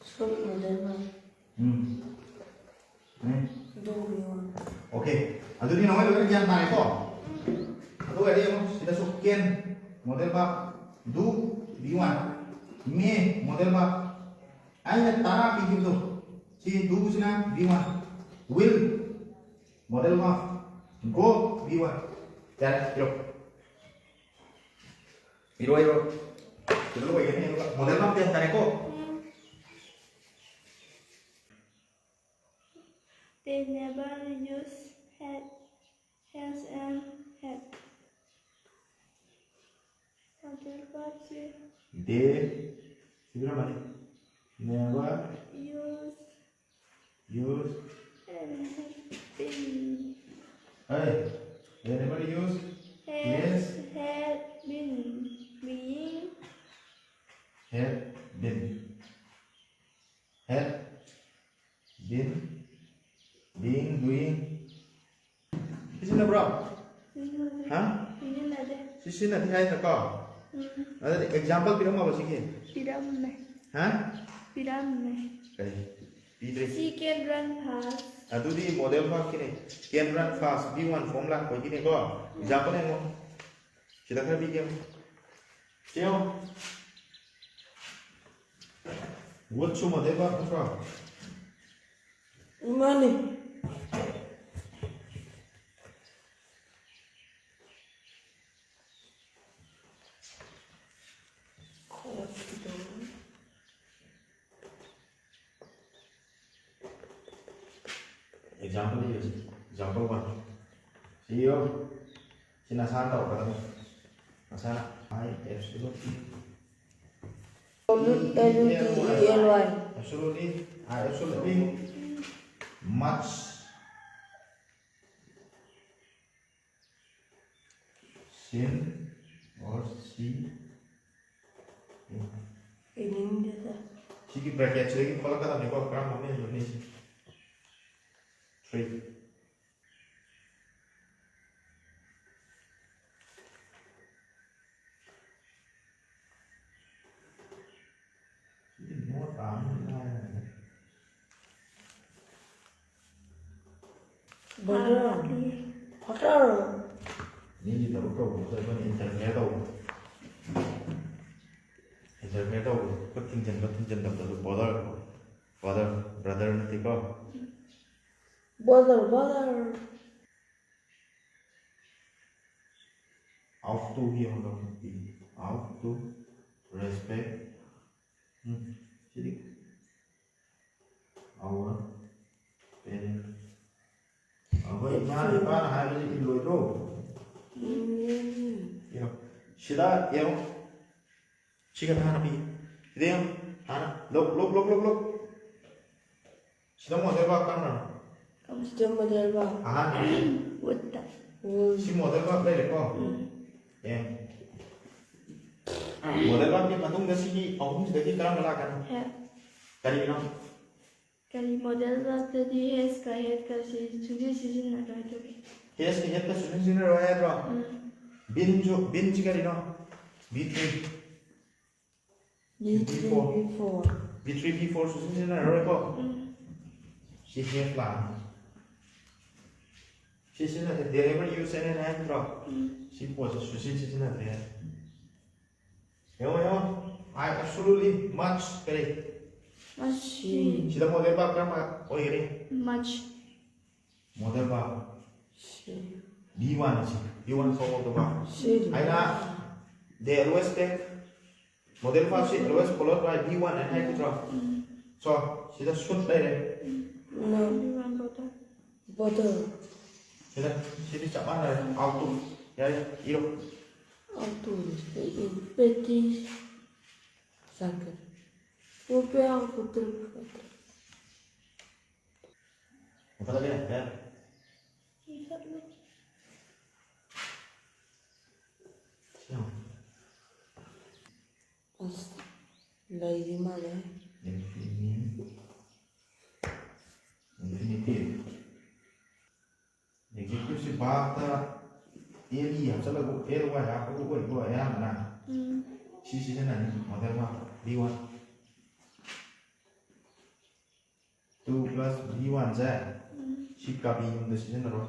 Should modal verb꯫ Um. Um. Do V one꯫ Okay꯫ ꯑꯗꯨꯗꯤ ꯅꯈꯣꯏ ꯂꯣꯏꯅ ꯒ꯭ꯌꯥꯟ ꯇꯥꯔꯦꯀꯣ? ꯑꯗꯨ ꯑꯣꯏꯔꯗꯤ ꯌꯦꯡꯉꯣ, ꯁꯤꯗꯁꯨ can, modal verb, do, V one, may, modal verb, ꯑꯩꯅ ꯇꯔꯥ ꯄꯤꯈꯤꯕꯗꯣ, ꯁꯤ do ꯁꯤꯅ V one, will, modal verb, go, V one꯫ ꯌꯥꯔꯦ, ꯏꯔꯣ꯫ ꯏꯔꯣ, ꯏꯔꯣ꯫ ꯁꯤꯗ ꯂꯣꯏꯒꯅꯤ, ꯑꯗꯨꯒ modal verb ten ꯇꯥꯔꯦꯀꯣ꯫ ꯎꯝ꯫ They never use had, has and had. Modal verb ꯁꯤ They, ꯁꯤ ꯄꯤꯔꯝꯃꯅꯤ꯫ Never use use and had been. Hey, they never use has, yes, had been, being. Had been. Had been. Being, doing. ꯁꯤꯖꯤꯟꯅꯕ꯭ꯔꯣ? ꯁꯤꯖꯤꯟꯅꯗꯦ꯫ ꯍꯥ? ꯁꯤꯖꯤꯟꯅꯗꯦ꯫ ꯁꯤ ꯁꯤꯖꯤꯟꯅꯗꯦ ꯍꯥꯏ ꯅꯠꯇ꯭ꯔꯣ? ꯎꯝ꯫ ꯑꯗꯨꯗꯤ example ꯄꯤꯔꯝꯃꯕ ꯁꯤꯒꯤ? ꯄꯤꯔꯝꯃꯦ꯫ ꯍꯥ? ꯄꯤꯔꯝꯃꯦ꯫ ꯀꯔꯤ? ꯄꯤꯗ꯭ꯔꯤ? She can run fast. ꯑꯗꯨꯗꯤ modal verb ꯀꯤꯅꯦ꯫ Can run fast, be one form ꯂꯥꯛꯄꯒꯤꯅꯦꯀꯣ꯫ Example ꯌꯦꯡꯉꯣ꯫ ꯁꯤꯗ ꯈꯔ ꯄꯤꯒꯦ꯫ ꯁꯤ ꯌꯦꯡꯉꯣ꯫ Would ꯁꯨ modal verb ꯅꯠꯇ꯭ꯔꯣ? ꯃꯥꯅꯤ꯫ Example ꯌꯦꯡꯁꯤ꯫ Example one꯫ ꯁꯤ ꯌꯦꯡꯉꯨ꯫ ꯁꯤ ꯅꯁꯥꯅ ꯇꯧꯔꯛꯀꯗꯕꯅꯤ꯫ ꯅꯁꯥꯅ꯫ I absolutely. L U T E L Y. Absolutely. I absolutely much seen or see. ꯏꯅꯤꯡꯗꯦꯗ꯫ ꯁꯤꯒꯤ bracket ꯁꯤꯗꯒꯤ ꯈꯣꯠꯂꯛꯀꯗꯕꯅꯤꯀꯣ, ꯀꯔꯝꯕ ꯑꯃ ꯌꯦꯡꯗꯣꯏꯅꯣ ꯁꯤ? Three. ꯁꯤꯗꯤ ꯅꯣꯠ ꯇꯥꯕꯅꯤꯅ ꯂꯥꯏꯔꯕꯅꯤ꯫ Brother. ꯐꯥꯒꯤ꯫ Father. ꯃꯤꯒꯤ ꯊꯕꯛ ꯇꯧꯕꯗ ꯑꯩꯈꯣꯏꯅ interfere ꯇꯧꯕ꯫ Interfere ꯇꯧꯕ꯫ ꯈꯨꯠ ꯊꯤꯡꯖꯤꯟꯕ, ꯊꯤꯡꯖꯤꯟꯗꯕꯗꯁꯨ bother ꯀꯧꯏ꯫ Father, brother ꯅꯠꯇꯦꯀꯣ꯫ Brother, brother. Ought to ꯒꯤ ꯍꯧꯅꯕꯤ꯫ Ought to, Respect. Um, CD our parent. ꯑꯩꯈꯣꯏ ꯏꯃꯥ ꯏꯄꯥꯅ ꯍꯥꯏꯕꯁꯤ ꯏꯜꯂꯣꯏꯗ꯭ꯔꯣ? ꯌꯦꯡꯉꯣ꯫ ꯁꯤꯗ ꯌꯦꯡꯉꯣ꯫ ꯁꯤꯒ ꯍꯥꯟꯅ ꯄꯤ꯫ ꯁꯤꯗ ꯌꯦꯡꯉꯣ꯫ ꯍꯥꯟꯅ ꯂꯧ, ꯂꯧ, ꯂꯧ, ꯂꯧ, ꯂꯧ꯫ ꯁꯤꯗ modal verb ꯀꯔꯝꯕꯅꯣ? ꯁꯤꯗ modal verb꯫ ꯑꯍꯥꯟꯕ꯫ Would꯫ Would꯫ ꯁꯤ modal verb ꯂꯩꯔꯦꯀꯣ? ꯎꯝ꯫ ꯑꯦ꯫ Modal verbꯀꯤ ꯃꯇꯨꯡꯗ ꯁꯤꯒꯤ ꯑꯍꯨꯝꯁꯤꯗꯒꯤ ꯀꯔꯝꯕ ꯂꯥꯛꯀꯅꯤ? Have꯫ ꯀꯔꯤꯒꯤꯅꯣ? ꯀꯔꯤ modal verbꯇꯗꯤ hasꯀ hadꯀ ꯁꯤ ꯁꯨꯡꯁꯤ ꯁꯤꯖꯤꯟꯅꯔꯣꯏ ꯑꯗꯨꯒꯤ꯫ Hasꯀ hadꯀ ꯁꯨꯡꯁꯤ ꯁꯤꯖꯤꯟꯅꯔꯣꯏ ꯍꯥꯏꯗ꯭ꯔꯣ? ꯎꯝ꯫ Beenꯁꯨ, beenꯁꯤ ꯀꯔꯤꯅꯣ? Be three꯫ Be three, be four꯫ Be three, be four ꯁꯨꯡꯁꯤ ꯁꯤꯖꯤꯟꯅꯔꯔꯣꯏꯀꯣ? ꯎꯝ꯫ ꯁꯤ have ꯂꯥꯛꯑꯅꯤ꯫ ꯁꯤ ꯁꯤꯖꯤꯟꯅꯗꯦ꯫ They never use any ꯍꯥꯏꯗ꯭ꯔꯣ? ꯎꯝ꯫ ꯁꯤ ꯄꯣꯠꯁꯦ ꯁꯨꯡꯁꯤ ꯁꯤꯖꯤꯟꯅꯗ꯭ꯔꯦ꯫ ꯌꯦꯡꯉꯣ, ꯌꯦꯡꯉꯣ꯫ I absolutely much ꯀꯔꯤ? Much꯫ ꯁꯤꯗ modal verb ꯀꯔꯝꯕ ꯑꯣꯏꯒꯅꯤ? Much꯫ Modal verb꯫ ꯁꯤ꯫ Be one ꯁꯤ꯫ Be one form of the verb꯫ ꯁꯤ꯫ ꯑꯩꯅ they always take modal verb ꯁꯤ always followed by be one ꯍꯥꯏꯅ ꯍꯥꯏꯒꯗ꯭ꯔꯣ? ꯎꯝ꯫ So, ꯁꯤꯗ should ꯂꯩꯔꯦ꯫ ꯎꯝ꯫ No꯫ Be one bother꯫ Bother꯫ ꯁꯤꯗ, ꯁꯤꯗꯤ ꯆꯞ ꯃꯥꯟꯅꯔꯦ꯫ Ought to꯫ ꯌꯥꯔꯦ, ꯏꯔꯣ꯫ Ought to꯫ ꯄꯦꯇꯤ꯫ ꯆꯥꯛꯀ꯫ ꯎꯄꯦ ought to꯫ ꯃꯨꯊꯠꯂꯒꯦ, ꯌꯥꯔꯦ꯫ ꯁꯤ ꯌꯦꯡꯉꯣ꯫ ꯑꯁ, ꯂꯩꯔꯤ ꯃꯥꯜꯂꯦ꯫ Infini-, infinitive꯫ Adjectiveꯁꯤ verbꯇ L E ꯍꯥꯞꯆꯜꯂꯒ L Y ꯍꯥꯞꯄꯒ ꯑꯣꯏꯀꯣ ꯑꯌꯥꯝꯕꯅ꯫ ꯎꯝ꯫ ꯁꯤ ꯁꯤꯖꯤꯟꯅꯅꯤ, modal verb, be one꯫ Two plus be one ꯁꯦ, ꯎꯝ꯫ ꯁꯤ ꯀꯕꯤ ꯅꯨꯡꯗ ꯁꯤꯖꯤꯟꯅꯔꯣ꯫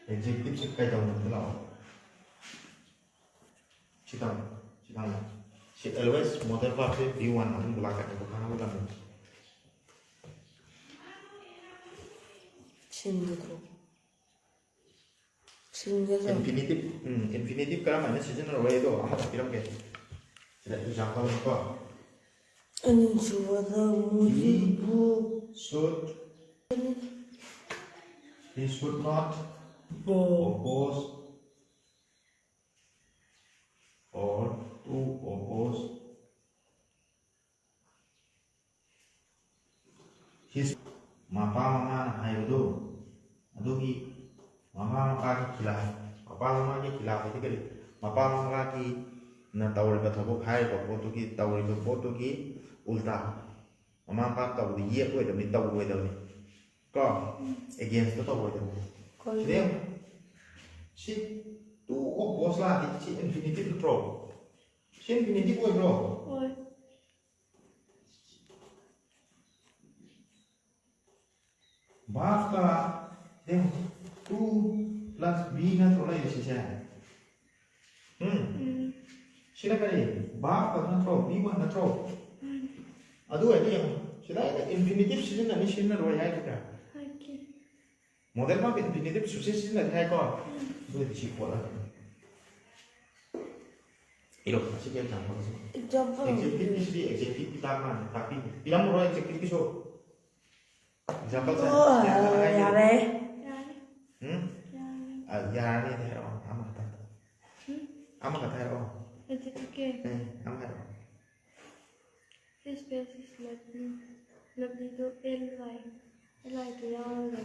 Adjectiveꯁꯦ ꯀꯩꯗꯧꯅꯕꯗ ꯂꯥꯛꯑꯣ? ꯁꯤ ꯇꯧ, ꯁꯤ ꯇꯧ꯫ ꯁꯤ always modal verbꯁꯦ be one ꯃꯅꯨꯡꯗ ꯂꯥꯛꯀꯅꯤ, ꯑꯗꯨ ꯈꯪꯍꯧꯒꯗꯕꯅꯤ꯫ ꯁꯤꯟꯒꯗ꯭ꯔꯣ? ꯁꯤꯟꯒꯗ꯭ꯔꯣ? Infinitive, ꯎꯝ, infinitive ꯀꯔꯝ ꯍꯥꯏꯅ ꯁꯤꯖꯤꯟꯅꯔꯣꯏ ꯑꯗꯣ ꯑꯃꯈꯛ ꯄꯤꯔꯝꯒꯦ꯫ Example ꯀꯣ꯫ ꯑꯅꯤꯁꯨꯕꯗ ꯃꯨꯖꯤꯕꯨ He should, he should not ꯕꯣ oppose or to oppose his, ꯃꯄꯥ ꯃꯃꯥꯅ ꯍꯥꯏꯕꯗꯨ ꯑꯗꯨꯒꯤ ꯃꯃꯥ ꯃꯄꯥꯒꯤ ꯈꯤꯂꯥꯐ꯫ ꯃꯄꯥ ꯃꯃꯥꯒꯤ ꯈꯤꯂꯥꯐ ꯍꯥꯏꯗꯤ ꯀꯔꯤ? ꯃꯄꯥ ꯃꯃꯥꯒꯤꯅ ꯇꯧꯔꯤꯕ ꯊꯕꯛ, ꯍꯥꯏꯔꯤꯕ ꯄꯣꯠꯇꯨꯒꯤ, ꯇꯧꯔꯤꯕ ꯄꯣꯠꯇꯨꯒꯤ ꯎꯜꯇꯥ꯫ ꯃꯃꯥ ꯃꯄꯥ ꯇꯧꯕꯗ ꯌꯦꯠꯂꯣꯏꯗꯕꯅꯤ, ꯇꯧꯔꯣꯏꯗꯕꯅꯤ ꯀꯣ꯫ Against ꯇꯧꯔꯣꯏꯗꯕꯅꯤ꯫ ꯀꯔꯤ? ꯁꯤꯗ ꯌꯦꯡꯉꯨ꯫ ꯁꯤ to oppose ꯂꯥꯛꯑꯗꯤ ꯁꯤ infinitive ꯅꯠꯇ꯭ꯔꯣ? ꯁꯤ infinitive ꯑꯣꯏꯕ꯭ꯔꯣ? ꯍꯣꯏ꯫ Verb ꯀ, ꯁꯤꯗ ꯌꯦꯡꯉꯨ꯫ To plus be ꯅꯠꯇ꯭ꯔꯣ ꯂꯩꯔꯤꯁꯦ? ꯎꯝ? ꯎꯝ꯫ ꯁꯤꯅ ꯀꯔꯤ? Verb ꯈꯛ ꯅꯠꯇ꯭ꯔꯣ? Be ꯈꯛ ꯅꯠꯇ꯭ꯔꯣ? ꯎꯝ꯫ ꯑꯗꯨ ꯑꯣꯏꯔꯗꯤ ꯌꯦꯡꯉꯨ꯫ ꯁꯤꯗ infinitive ꯁꯤꯖꯤꯟꯅꯅꯤ, ꯁꯤꯖꯤꯟꯅꯔꯣꯏ ꯍꯥꯏꯒꯗ꯭ꯔꯥ? ꯍꯥꯏꯒꯦ꯫ Modal verb infinitive ꯁꯨꯡꯁꯤꯖꯤꯟꯅꯗꯦ ꯍꯥꯏꯀꯣ? ꯎꯝ꯫ ꯑꯗꯨ ꯑꯣꯏꯔꯗꯤ ꯁꯤ ꯈꯣꯠꯂꯒ ꯏꯔꯣ꯫ ꯑꯁꯤꯒꯤ example ꯁꯤ꯫ Example. Adjective ꯀꯤꯁꯤꯗꯤ adjective ꯀꯤ ꯇꯥꯛ ꯃꯥꯟꯅ ꯇꯥꯛꯄꯤꯒꯦ꯫ ꯄꯤꯔꯝꯃꯔꯣꯏ adjective ꯀꯤꯁꯨ꯫ Example ꯁꯦ ꯑꯣ, ꯌꯥꯔꯦ꯫ ꯌꯥꯔꯦ꯫ ꯎꯝ? ꯌꯥꯔꯦ꯫ ꯑ, ꯌꯥꯔꯅꯤꯗꯤ ꯍꯥꯏꯔꯛꯑꯣ꯫ ꯑꯃꯈꯛꯇꯪ꯫ ꯎꯝ? ꯑꯃꯈꯛꯇ ꯍꯥꯏꯔꯛꯑꯣ꯫ Adjective ꯀꯤ꯫ ꯎꯝ, ꯑꯃ ꯍꯥꯏꯔꯛꯑꯣ꯫ His face is lovely. Lovely ꯗꯣ L I, L I ꯗꯣ ꯌꯥꯎꯔꯒ꯫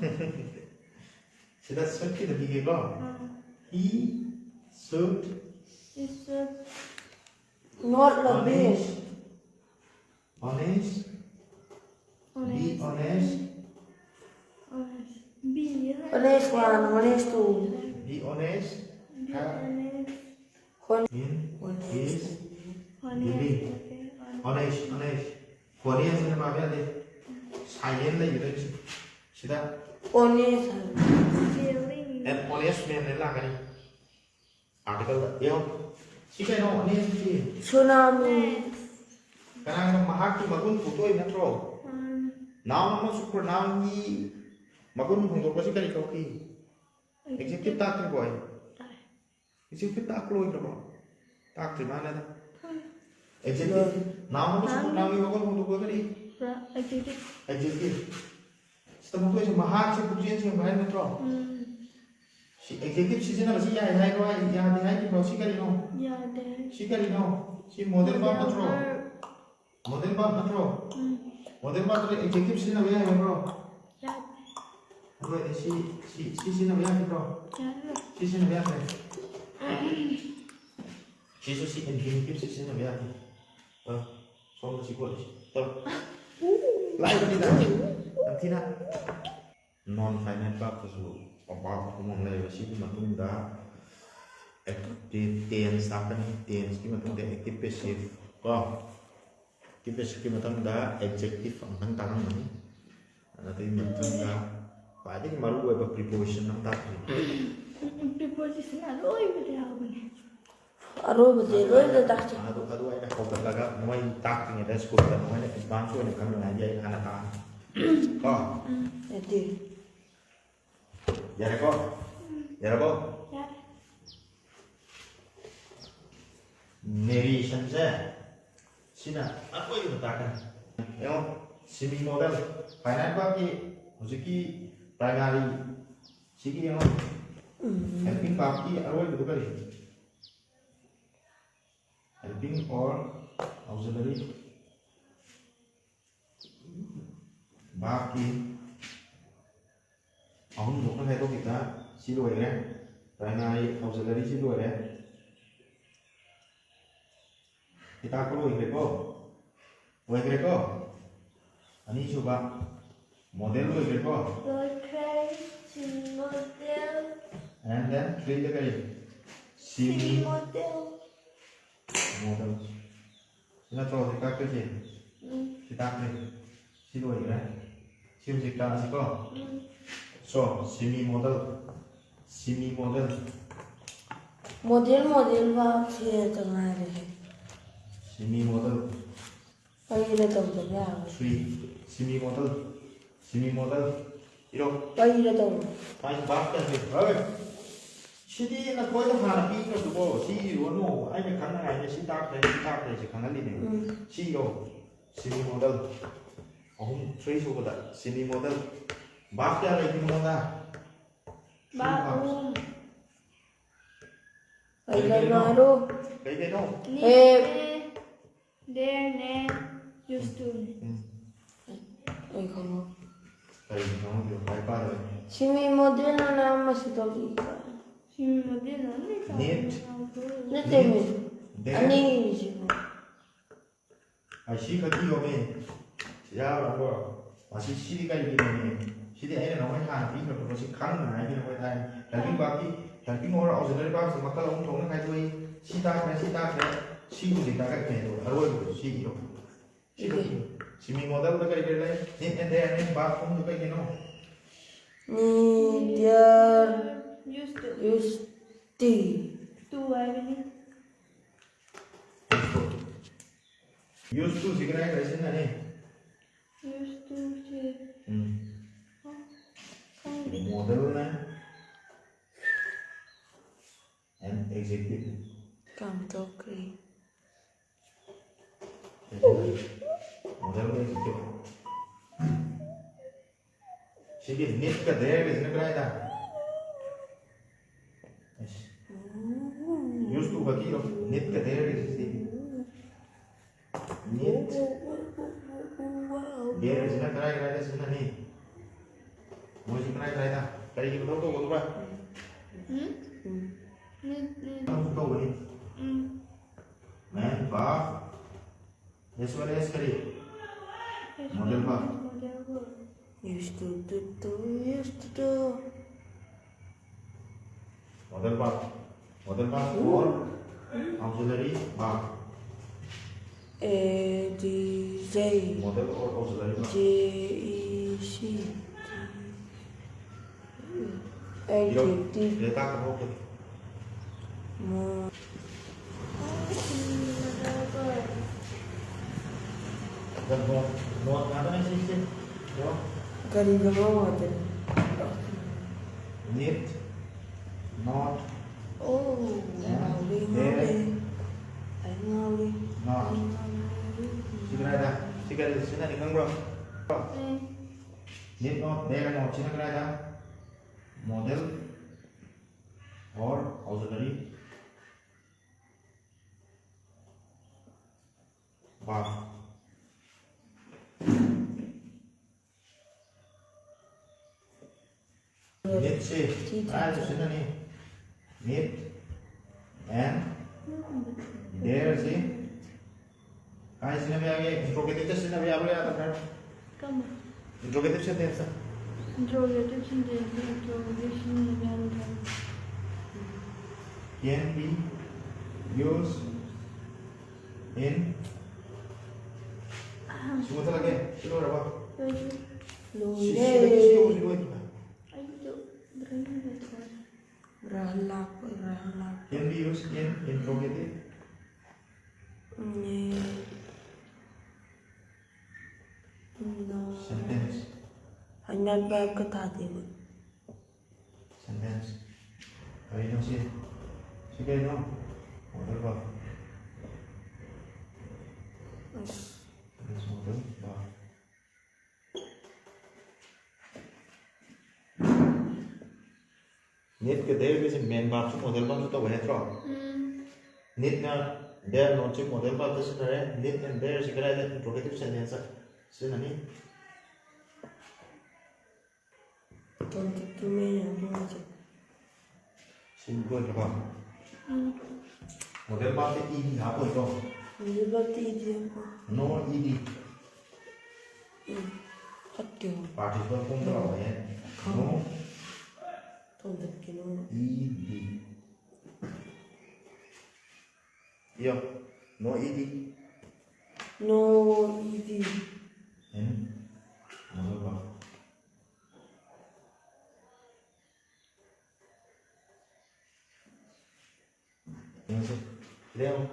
ꯁꯤꯗ should ꯀꯤꯗ ꯄꯤꯒꯦꯀꯣ꯫ Ah. He should He should not lovely. Honest. Honest. Be honest. Honest. Be honest one, honest two. Be honest. Be honest. In his dealing. Honest, honest. Honest ꯍꯥꯏꯅ ꯄꯥꯕ ꯌꯥꯗꯦ꯫ Silent ꯂꯩꯒꯗꯣꯏꯅꯤ ꯁꯤ-, ꯁꯤꯗ꯫ Honest ꯍꯥꯏꯕ꯫ An honest man ꯍꯥꯏꯅ ꯂꯥꯛꯀꯅꯤ꯫ Article ꯗ꯫ ꯌꯦꯡꯉꯣ꯫ ꯁꯤ ꯀꯩꯅꯣ? Honest ꯁꯤ꯫ ꯁꯨꯅꯥꯃꯤ꯫ ꯀꯅꯥꯅꯣ? ꯃꯍꯥꯛꯀꯤ ꯃꯒꯨꯟ ꯐꯣꯡꯗꯣꯛꯏ ꯅꯠꯇ꯭ꯔꯣ? ꯎꯝ꯫ Noun ꯑꯃꯁꯨꯡ pronoun ꯒꯤ ꯃꯒꯨꯟ ꯐꯣꯡꯗꯣꯛꯄꯁꯤ ꯀꯔꯤ ꯀꯧꯏ? Adjective ꯇꯥꯛꯇ꯭ꯔꯤꯕꯣ ꯑꯩ? ꯇꯥꯏ꯫ Adjective ꯇꯥꯛꯄ ꯂꯣꯏꯈ꯭ꯔꯕꯣ? ꯇꯥꯛꯇ꯭ꯔꯤ ꯃꯥꯜꯂꯦꯗ꯫ ꯈꯪꯗꯦ꯫ Adjective. Noun ꯑꯃꯁꯨ noun. Noun ꯒꯤ ꯃꯒꯨꯟ ꯍꯣꯡꯗꯣꯛꯄ ꯀꯔꯤ? Adjective. Adjective. ꯁꯤꯗ ꯃꯈꯣꯏꯁꯦ ꯃꯍꯥꯛꯁꯦ ꯄꯨꯛꯆꯦꯜ ꯁꯦꯡꯕ ꯍꯥꯏꯕ ꯅꯠꯇ꯭ꯔꯣ? ꯎꯝ꯫ ꯁꯤ adjective ꯁꯤꯖꯤꯟꯅꯕꯁꯤ ꯌꯥꯏ ꯍꯥꯏꯕ꯭ꯔꯣ? ꯌꯥꯗꯦ ꯍꯥꯏꯈꯤꯕ꯭ꯔꯣ? ꯁꯤ ꯀꯔꯤꯅꯣ? ꯌꯥꯗꯦ꯫ ꯁꯤ ꯀꯔꯤꯅꯣ? ꯁꯤ modal verb ꯅꯠꯇ꯭ꯔꯣ? Verb. Modal verb ꯅꯠꯇ꯭ꯔꯣ? ꯎꯝ꯫ Modal verb ꯗ adjective ꯁꯤꯖꯤꯟꯅꯕ ꯌꯥꯏ ꯍꯥꯏꯕ꯭ꯔꯣ? ꯌꯥꯗꯦ꯫ ꯑꯗꯨ ꯑꯣꯏꯔꯗꯤ ꯁꯤ, ꯁꯤ, ꯁꯤ ꯁꯤꯖꯤꯟꯅꯕ ꯌꯥꯈꯤꯗ꯭ꯔꯣ? ꯌꯥꯔꯔꯣꯏ꯫ ꯁꯤ ꯁꯤꯖꯤꯟꯅꯕ ꯌꯥꯗ꯭ꯔꯦ꯫ ꯁꯤꯁꯨ ꯁꯤ infinitive ꯁꯤ ꯁꯤꯖꯤꯟꯅꯕ ꯌꯥꯗꯦ꯫ ꯑ, ꯁꯣꯝꯗ ꯁꯤ ꯈꯣꯠꯂꯤꯁꯤ꯫ ꯇꯧ꯫ ꯂꯥꯏꯕꯅꯤꯗ꯫ ꯌꯥꯝ ꯊꯤꯅ꯫ Non finite verb ꯇꯁꯨ verb ꯑꯍꯨꯝ ꯑꯃ ꯂꯩꯔꯦ꯫ ꯁꯤꯒꯤ ꯃꯇꯨꯡꯗ active tense ꯇꯥꯛꯀꯅꯤ꯫ Tense ꯀꯤ ꯃꯇꯨꯡꯗ active passive ꯀꯣ꯫ Active passive ꯀꯤ ꯃꯊꯪꯗ adjective ꯑꯃꯨꯛꯇꯪ ꯇꯥꯛꯂꯝꯒꯅꯤ꯫ ꯑꯗꯨꯒꯤ ꯃꯊꯪꯗ ꯈ꯭ꯋꯥꯏꯗꯒꯤ ꯃꯔꯨ ꯑꯣꯏꯕ preposition ꯑꯃ ꯇꯥꯛꯇꯣꯏꯅꯤ꯫ Preposition ꯑꯔꯣꯏꯕꯗ ꯌꯥꯎꯕꯅꯦ꯫ ꯑꯔꯣꯏꯕꯗꯤ ꯑꯗꯨ ꯂꯣꯏꯅ ꯑꯩꯅ, ꯇꯥꯛꯆꯩ꯫ ꯑꯗꯨ, ꯑꯗꯨ ꯑꯩꯅ ꯍꯧꯒꯠꯂꯒ ꯃꯣꯏ ꯇꯥꯛꯇ꯭ꯔꯤꯉꯩꯗ ꯁ꯭ꯀꯨꯜꯗ ꯃꯣꯏꯅ advance ꯑꯣꯏꯅ ꯈꯪꯅꯉꯥꯏꯒꯤ ꯑꯩꯅ ꯍꯥꯟꯅ ꯇꯥꯛꯑꯅꯤ꯫ ꯀꯣ? ꯎꯝ꯫ ꯅꯠꯇꯦ꯫ ꯌꯥꯔꯦꯀꯣ? ꯌꯥꯔꯕꯣ? ꯌꯥꯔꯦ꯫ Narration ꯁꯦ ꯁꯤꯅ ꯑꯀꯣꯏꯕꯗ ꯇꯥꯛꯀꯅꯤ꯫ ꯌꯦꯡꯉꯣ, semi modal, finite verb ꯀꯤ ꯍꯧꯖꯤꯛꯀꯤ primary ꯁꯤꯒꯤ ꯌꯦꯡꯉꯣ꯫ ꯎꯝ꯫ Helping verb ꯀꯤ ꯑꯔꯣꯏꯕꯗꯨ ꯀꯔꯤ? Helping or auxiliary verb ꯀꯤ ꯑꯍꯨꯝ ꯊꯣꯛꯅ ꯈꯥꯏꯗꯣꯛꯈꯤꯕꯗ ꯁꯤ ꯂꯣꯏꯈ꯭ꯔꯦ꯫ Primary, auxiliary ꯁꯤ ꯂꯣꯏꯔꯦ꯫ ꯁꯤ ꯇꯥꯛꯄ ꯂꯣꯏꯈ꯭ꯔꯦꯀꯣ? ꯂꯣꯏꯈ꯭ꯔꯦꯀꯣ? ꯑꯅꯤꯁꯨꯕ, modal ꯂꯣꯏꯈ꯭ꯔꯦꯀꯣ? ꯂꯣꯏꯈ꯭ꯔꯦ꯫ Semi modal꯫ And then three ꯗ ꯀꯔꯤ? Semi semi modal꯫ Modal꯫ ꯁꯤ ꯅꯠꯇ꯭ꯔꯣ ꯍꯧꯖꯤꯛ ꯇꯥꯛꯇꯣꯏꯁꯦ? ꯎꯝ꯫ ꯁꯤ ꯇꯥꯛꯇꯣꯏꯅꯦ꯫ ꯁꯤ ꯂꯣꯏꯈ꯭ꯔꯦ꯫ ꯁꯤ ꯍꯧꯖꯤꯛ ꯇꯥꯛꯑꯁꯤꯀꯣ? ꯎꯝ꯫ So, semi modal, semi modal꯫ Modal, modal verb ꯁꯤ ꯉꯥꯛꯇ ꯉꯥꯏꯔꯦꯍꯦ꯫ Semi modal꯫ ꯄꯩꯔ ꯇꯧꯗꯕ ꯌꯥꯔꯣꯏ꯫ Three, semi modal, semi modal꯫ ꯏꯔꯣ꯫ ꯄꯩꯔ ꯇꯧꯔꯣ꯫ ꯃꯥꯏ verb ꯀꯟꯁꯦ꯫ ꯍꯣꯏ꯫ ꯁꯤꯗꯤ ꯅꯈꯣꯏꯗ ꯍꯥꯟꯅ ꯄꯤꯈ꯭ꯔꯗꯨꯕꯣ, ꯁꯤ ꯏꯔꯨꯔꯅꯨ, ꯑꯩꯅ ꯈꯪꯅꯉꯥꯏꯅꯦ, ꯁꯤ ꯇꯥꯛꯈ꯭ꯔꯦ, ꯁꯤ ꯇꯥꯛꯈ꯭ꯔꯦ, ꯁꯤ ꯈꯪꯍꯜꯂꯤꯅꯦ꯫ ꯎꯝ꯫ ꯁꯤ ꯏꯔꯣ, semi modal ꯑꯍꯨꯝ, three ꯁꯨꯕꯗ semi modal verb ꯀꯌꯥ ꯂꯩꯒꯦ ꯃꯉꯣꯟꯗ? Verb ꯑꯍꯨꯝ꯫ ꯀꯩ ꯀꯩꯅꯣ? ꯀꯩ ꯀꯩꯅꯣ? Need ꯑꯦ꯫ ꯅꯦ, there ꯅꯦ, used to ꯅꯦ꯫ ꯎꯝ꯫ ꯑꯩ ꯈꯪꯍꯧ꯫ ꯀꯔꯤꯅꯣ ꯈꯪꯍꯧꯗ꯭ꯔꯤꯕ? ꯂꯥꯏꯔꯤꯛ ꯄꯥꯗꯕꯩ꯫ Semi modal ꯑꯅ ꯑꯃꯁꯨ ꯇꯧꯔꯤ꯫ Semi modal ꯑꯅꯤ ꯇꯧꯔꯤ꯫ Need꯫ ꯅꯠꯇꯦ, ꯃꯤ꯫ Need꯫ There꯫ ꯑꯅꯤꯁꯤꯕꯨ꯫ ꯑꯩ ꯁꯤ ꯈꯛ ꯏꯌꯣꯃꯤ꯫ ꯁꯤ ꯌꯥꯔꯕ꯭ꯔꯣ? ꯃꯁꯤ, ꯁꯤꯗꯤ ꯀꯔꯤꯒꯤꯅꯣꯃꯤ? ꯁꯤꯗꯤ ꯑꯩꯅ ꯅꯉꯣꯟꯗ ꯍꯥꯟꯅ ꯄꯤꯈ꯭ꯔꯕ, ꯁꯤ ꯈꯪꯅꯉꯥꯏꯒꯤꯅꯦ ꯑꯩꯈꯣꯏ ꯍꯥꯏꯔꯤ꯫ Helping verb ꯀꯤ, helping or auxiliary verb ꯁꯦ ꯃꯈꯜ ꯑꯍꯨꯝ ꯊꯣꯛꯅ ꯈꯥꯏꯗꯣꯛꯏ꯫ ꯁꯤ ꯇꯥꯛꯈ꯭ꯔꯦ, ꯁꯤ ꯇꯥꯛꯈ꯭ꯔꯦ꯫ ꯁꯤ ꯍꯧꯖꯤꯛ ꯇꯥꯛꯈꯠꯈ꯭ꯔꯦ ꯑꯗꯣ ꯑꯔꯣꯏꯕꯗꯣ ꯁꯤ ꯏꯌꯣ꯫ ꯁꯤ ꯈꯛ ꯏꯌꯣ꯫ Semi modal ꯗ ꯀꯔꯤ ꯀꯔꯤ ꯂꯩ? Need and there and verb ꯑꯍꯨꯝꯗꯣ ꯀꯩ ꯀꯩꯅꯣ? Need, there, used to꯫ Used to꯫ To ꯍꯥꯏꯕꯅꯤ꯫ Used to꯫ Used to ꯁꯤ ꯀꯗꯥꯏ ꯀꯗꯥꯏ ꯁꯤꯖꯤꯟꯅꯅꯤ? Used to ꯁꯤ꯫ ꯎꯝ꯫ ꯈꯪꯗꯦ꯫ Modal ꯅꯦ꯫ And adjective ꯅꯦ꯫ ꯀꯥꯎꯊꯣꯛꯈ꯭ꯔꯦ꯫ Modal ꯒ adjective꯫ ꯁꯤꯒꯤ need ꯀ there ꯒꯁꯤꯅ ꯀꯗꯥꯏꯗ? ꯑꯁ꯫ Used to ꯈꯛꯀꯤꯔꯣ? Need ꯀ there ꯒꯁꯤꯗꯤ꯫ Need꯫ There ꯁꯤꯅ ꯀꯗꯥꯏ ꯀꯗꯥꯏꯗ ꯁꯤꯖꯤꯟꯅꯅꯤ? ꯃꯣꯏꯁꯤ ꯀꯗꯥꯏ ꯀꯗꯥꯏꯗ? ꯀꯔꯤꯒꯤ ꯃꯊꯧ ꯇꯧꯒꯗꯧꯕ? ꯎꯝ? ꯅꯤ, ꯅꯤ꯫ ꯃꯊꯧꯁꯨ ꯇꯧꯒꯅꯤ꯫ ꯎꯝ꯫ Man, verb, as well as ꯀꯔꯤ? Modal verb꯫ Modal verb꯫ Used to, to, to, used to do. Modal verb. Modal verb or auxiliary verb. A D J. Modal or auxiliary verb. J E C T. ꯏꯔꯣ꯫ Adjective. ꯂꯦꯇꯥ ꯈꯪꯍꯧꯗꯦ꯫ ꯃꯣ-, ꯑꯗ note, note ꯉꯥꯛꯇꯅꯦ ꯁꯤꯁꯦ꯫ ꯏꯔꯣ꯫ ꯀꯔꯤꯅꯣ ꯉꯥꯡꯉꯣ ꯍꯥꯏꯗꯣ? Need꯫ Not. ꯑꯣ꯫ Yeah. ꯉꯥꯎꯔꯦ, There. ꯉꯥꯎꯔꯦ꯫ ꯑꯩ ꯉꯥꯎꯔꯦ꯫ Not. ꯑꯩ ꯉꯥꯎꯔꯦ꯫ ꯁꯤ ꯀꯗꯥꯏꯗ? ꯁꯤ ꯀꯔꯤ ꯁꯤꯖꯤꯟꯅꯅꯤ ꯈꯪꯕ꯭ꯔꯣ? ꯎꯝ꯫ Need not, there not ꯁꯤꯅ ꯀꯗꯥꯏꯗ? Modal or auxiliary verb. Need ꯁꯤ ꯀꯗꯥꯏꯗ ꯁꯤꯖꯤꯟꯅꯅꯤ? Need and there ꯁꯤ ꯀꯥꯏ ꯁꯤꯖꯤꯟꯅꯕ ꯌꯥꯒꯦ? Interrogative ꯇ ꯁꯤꯖꯤꯟꯅꯕ ꯌꯥꯕ꯭ꯔꯥ ꯌꯥꯗꯕ꯭ꯔꯥ? ꯀꯝꯕ? Interrogative sentence ꯇ꯫ Interrogative sentence ꯇ interrogative ꯁꯤꯖꯤꯟꯅꯕ ꯌꯥꯒꯗ꯭ꯔꯥ? Can be used in ꯁꯤ ꯃꯨꯊꯠꯂꯒꯦ꯫ ꯁꯤ ꯂꯣꯏꯔꯕ? ꯁꯤ, ꯁꯤ, ꯁꯤ, ꯁꯤ, ꯂꯣꯏꯔꯦ꯫ ꯂꯣꯏꯔꯕ? ꯑꯩꯗꯣ brain ꯗ ꯊꯣꯛꯑꯦ꯫ ꯔꯍ ꯂꯥꯛꯄ, ꯔꯍ ꯂꯥꯛꯄ꯫ Can be used in interrogative um, no. Sentence. ꯍꯥꯏꯅꯕ ꯀꯊꯥꯗꯦꯕ꯫ Sentence. ꯀꯔꯤꯅꯣ ꯁꯤ? ꯁꯤ ꯀꯔꯤꯅꯣ? Modal verb. ꯑꯁ꯫ This modal verb. Need ꯀ there ꯒꯁꯦ main verb ꯁꯨ modal verb ꯁꯨ ꯇꯧꯕ ꯅꯠꯇ꯭ꯔꯣ? ꯎꯝ꯫ Need ꯅ there not ꯁꯤ modal verb ꯇ ꯁꯤꯖꯤꯟꯅꯔꯦ꯫ Need and there ꯁꯤ ꯀꯗꯥꯏꯗ? Interrogative sentence ꯇ ꯁꯤꯖꯤꯟꯅꯅꯤ? ꯇꯣꯟꯇꯛꯇꯨ ꯃꯦꯟ ꯑꯗꯨ ꯍꯧꯖꯤꯛ꯫ ꯁꯤ ꯂꯣꯏꯈ꯭ꯔꯕ? ꯎꯝ꯫ Modal verb ꯇ ed ꯍꯥꯞꯄꯣꯏꯀꯣ? Modal verb ꯇ ed ꯍꯥꯞꯄꯣ꯫ No ed. ꯎꯝ꯫ ꯐꯠꯇꯦ꯫ Participle form ꯇ ꯂꯥꯛꯑꯣꯍꯦ꯫ No ꯇꯣꯟꯇꯛꯀꯤꯅꯣ꯫ ed. ꯏꯌꯣ꯫ No ed. No ed꯫ In modal verb. ꯌꯦꯡꯁꯦ꯫ ꯂꯦꯡꯉꯣ꯫